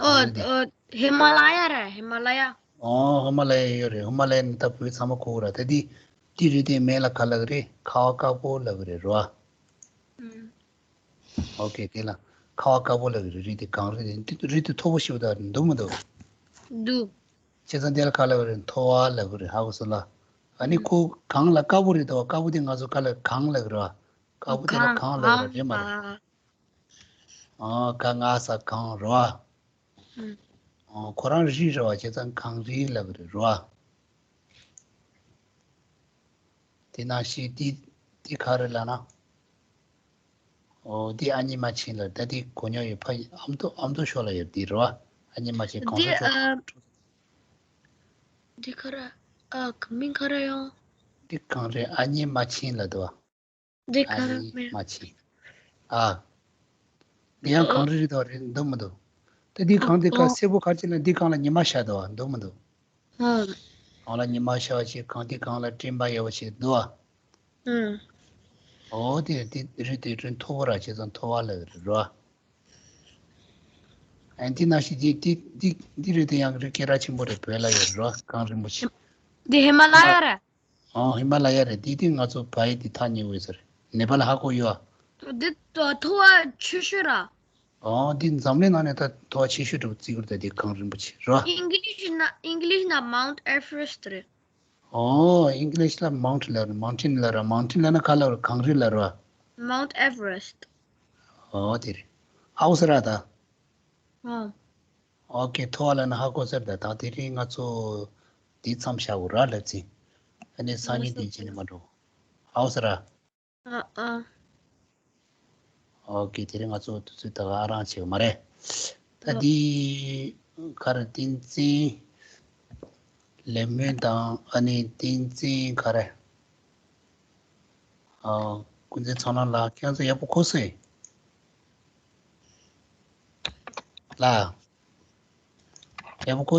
ཨོ། གངས་རི་དེ། ཨོ། ཧི་མ་ལ་ཡ་རེད། ཧི་མ་ལ་ཡ། ཨོ་ཧི་མ་ལ་ཡ་ཡོད་རེད། ཧི་མ་ལ་ཡ་ནི་ད་བོད་ཚང་མ་གོ་གི་ར། ད་དེ་དེ་རི་དེ་མིང་ལ་ག་ལབ་ཀྱི་རེད། ཁ་བ་དཀར་པོ་ལབ་ཀྱི་རེད་རོ། ཨང་། ཨོ་ཀེ། དེ་ལ་ཁ་བ་དཀར་པོ་ལབ་ཀྱི་རེད། རི་དེ་གངས་རི་དེ། རི་དེ་མཐོ་པོ་ཞིག་ད་འདུག་མི་འདུག་འདུག་བྱས་ཙང་དེ་ལ་ག་ལབ་ཀྱི་རེད། མཐོ་བ་ལབ་ཀྱི་རེད། ཧ་གོ་སོང་ལ། ཨ་ནི་ཨང་། ཁོ་གངས་ལ་དཀར་པོ་རེད་དོ། དཀར་པོ་དེ་ང་ཚོ་ག་ལ་གངས་ལབ་ཀྱི་རེད་བ། དཀར་པོ་དེ་ལ་གངས་ལབ་ཀྱི་རེད། རེད་མ་རེད། ཨ། ག་ང་ས་གངས་རེད་བ། ཨང་། ཨ། ཁོ་རང་རི་རེད་བ། བྱས་ཙང་གངས་རི་ལབ་ཀྱི་རེད་རོ། དེ་ནང་བཞིན་འདི་འདི་ག་རེ་ལབ་ན། ཨོ་འདི་ཨ་མྱེས་རྨ་ཆེན་ལ། ད་འདི་གོ་མྱོང་ཡོད། ཕ་ཨ་མདོ། ཨ་མདོ་ཕྱོགས་ལ་ཡོད་འདི་རེད་བ། ཨ་མྱེས་རྨ་ཆེན་གངས་འདི་ལྷོ་ཕྱོགས། ཨ། འདི་ག་རེ། ཨ། ག་མིང་ག་རེ་ཡང་། འདི་གངས་རི་ཨ་མྱེས་རྨ་ཆེན་ལབ་འདུག་བ། འདི་ག་ཨ་རེ་ནི་མེད། རྨ་ཆེན། ཨ། འདི་ཡང་ཨ། གངས་རི་རེད་དོ། རེད་འདུག་མི་འདུག་ད་འདི་གངས་འདི་ཀ་ཨ། སེར་པོ་ག་ཅིག་ལ། འདི་གངས་ལ་ཉི་མ་ཤར་འདུག་བ། འདུག་མི་འདུག་ཨ། གངས་ལ་ཉི་མ་ཤར་བ་ཞིག་གངས་འདི་གངས་ལ་སྤྲིན་པ་ཡོད་པ་ཞིག་འདུག་བ། ཨ། ཨོ་དེ་དེ་རི་དེ་རི་མཐོ་པོ་ར། བྱས་ཙང་མཐོ་བ་ལབ་རེད་རོ། ཨ་འདི་ནང་བཞིན་འདི་འདི་འདི་འདི་རེད་དེ། ཡང་རི་སྐད་གྲགས་ཆེན་པོ་རེད། བོད་ལ་ཡོད་རེད་རོ། གངས་རིན་པོ་ཆེ། འདི་ཧི་མ་ལ་ཡ་རེད། ཨོ་ཧི་མ་ལ་ཡ་རེད། འདི་འདི་ང་ཚོ་བལ་ཡུལ་འདི་ཐག་ཉེ་བོ་ཡོད་ས་རེད། ནེ་པ་ལ་ཧ་གོ་ཡོད་ཨ། འདི་མཐོ་བ་ཆེ་ཤོས་ར། ཨོ་འདི་འཛམ་གླིང་ནང་ནས་ད་མཐོ་བ་ཆེ་ཤོས་འདྲ་བོ་བརྩི་གི་རེད་ད། འདི་གངས་རིན་པོ་ཆེ་རོ། ཨིང་ལིཤ་ན་ཨིང་ལིཤ་ན་Mount Everest རེད། ཨོ་ཨིང་ལིཤ་ལ་མའུན་ཊན་ལབ་རེད། མའུན་ཊན་ལབ་ར། མའུན་ཊན་ལབ་ན་ག་ལབ་རེད། གངས་རི་ལབ་རེད་བ། Mount Everest. ཨོ་དེ་རེད། ཧ་གོ་སོང་ར་ད། ཨོ། ཨོ་ཁེ། མཐོ་བ་ལབ་ན་ཧ་གོ་སོང་ར་ད། ད་དེ་རིང་ང་ཚོ་འདི་མཚམས་བཞག་དགོས་ར་ལབ་ཚེ། ཨ་ནི་སང་ཉིན་དེ་བྱས་ནས་མ་འགྲོ། ཧ་གོ་སོང་ར། ཨ་ཨ། ཨོ་ཁེ། དེ་རིང་ང་ཚོ་དུས་ཚོད་ད་ག་ཨ་རང་བྱེད་ཀྱི་མ་རེད། ད་ཨ་འདི་ག་རེ། བསྟན་འཛིན་ལེགས་སྨོན་དང་། ཨ་ནི་བསྟན་འཛིན་ག་རེ། ཨ་ཀུན་མཁྱེན་ཚོགས་གནང་ལགས། ཁྱེད་ཚོ་ཡག་པོ་གོ་སོང་ལགས། ཡག་པོ་གོ་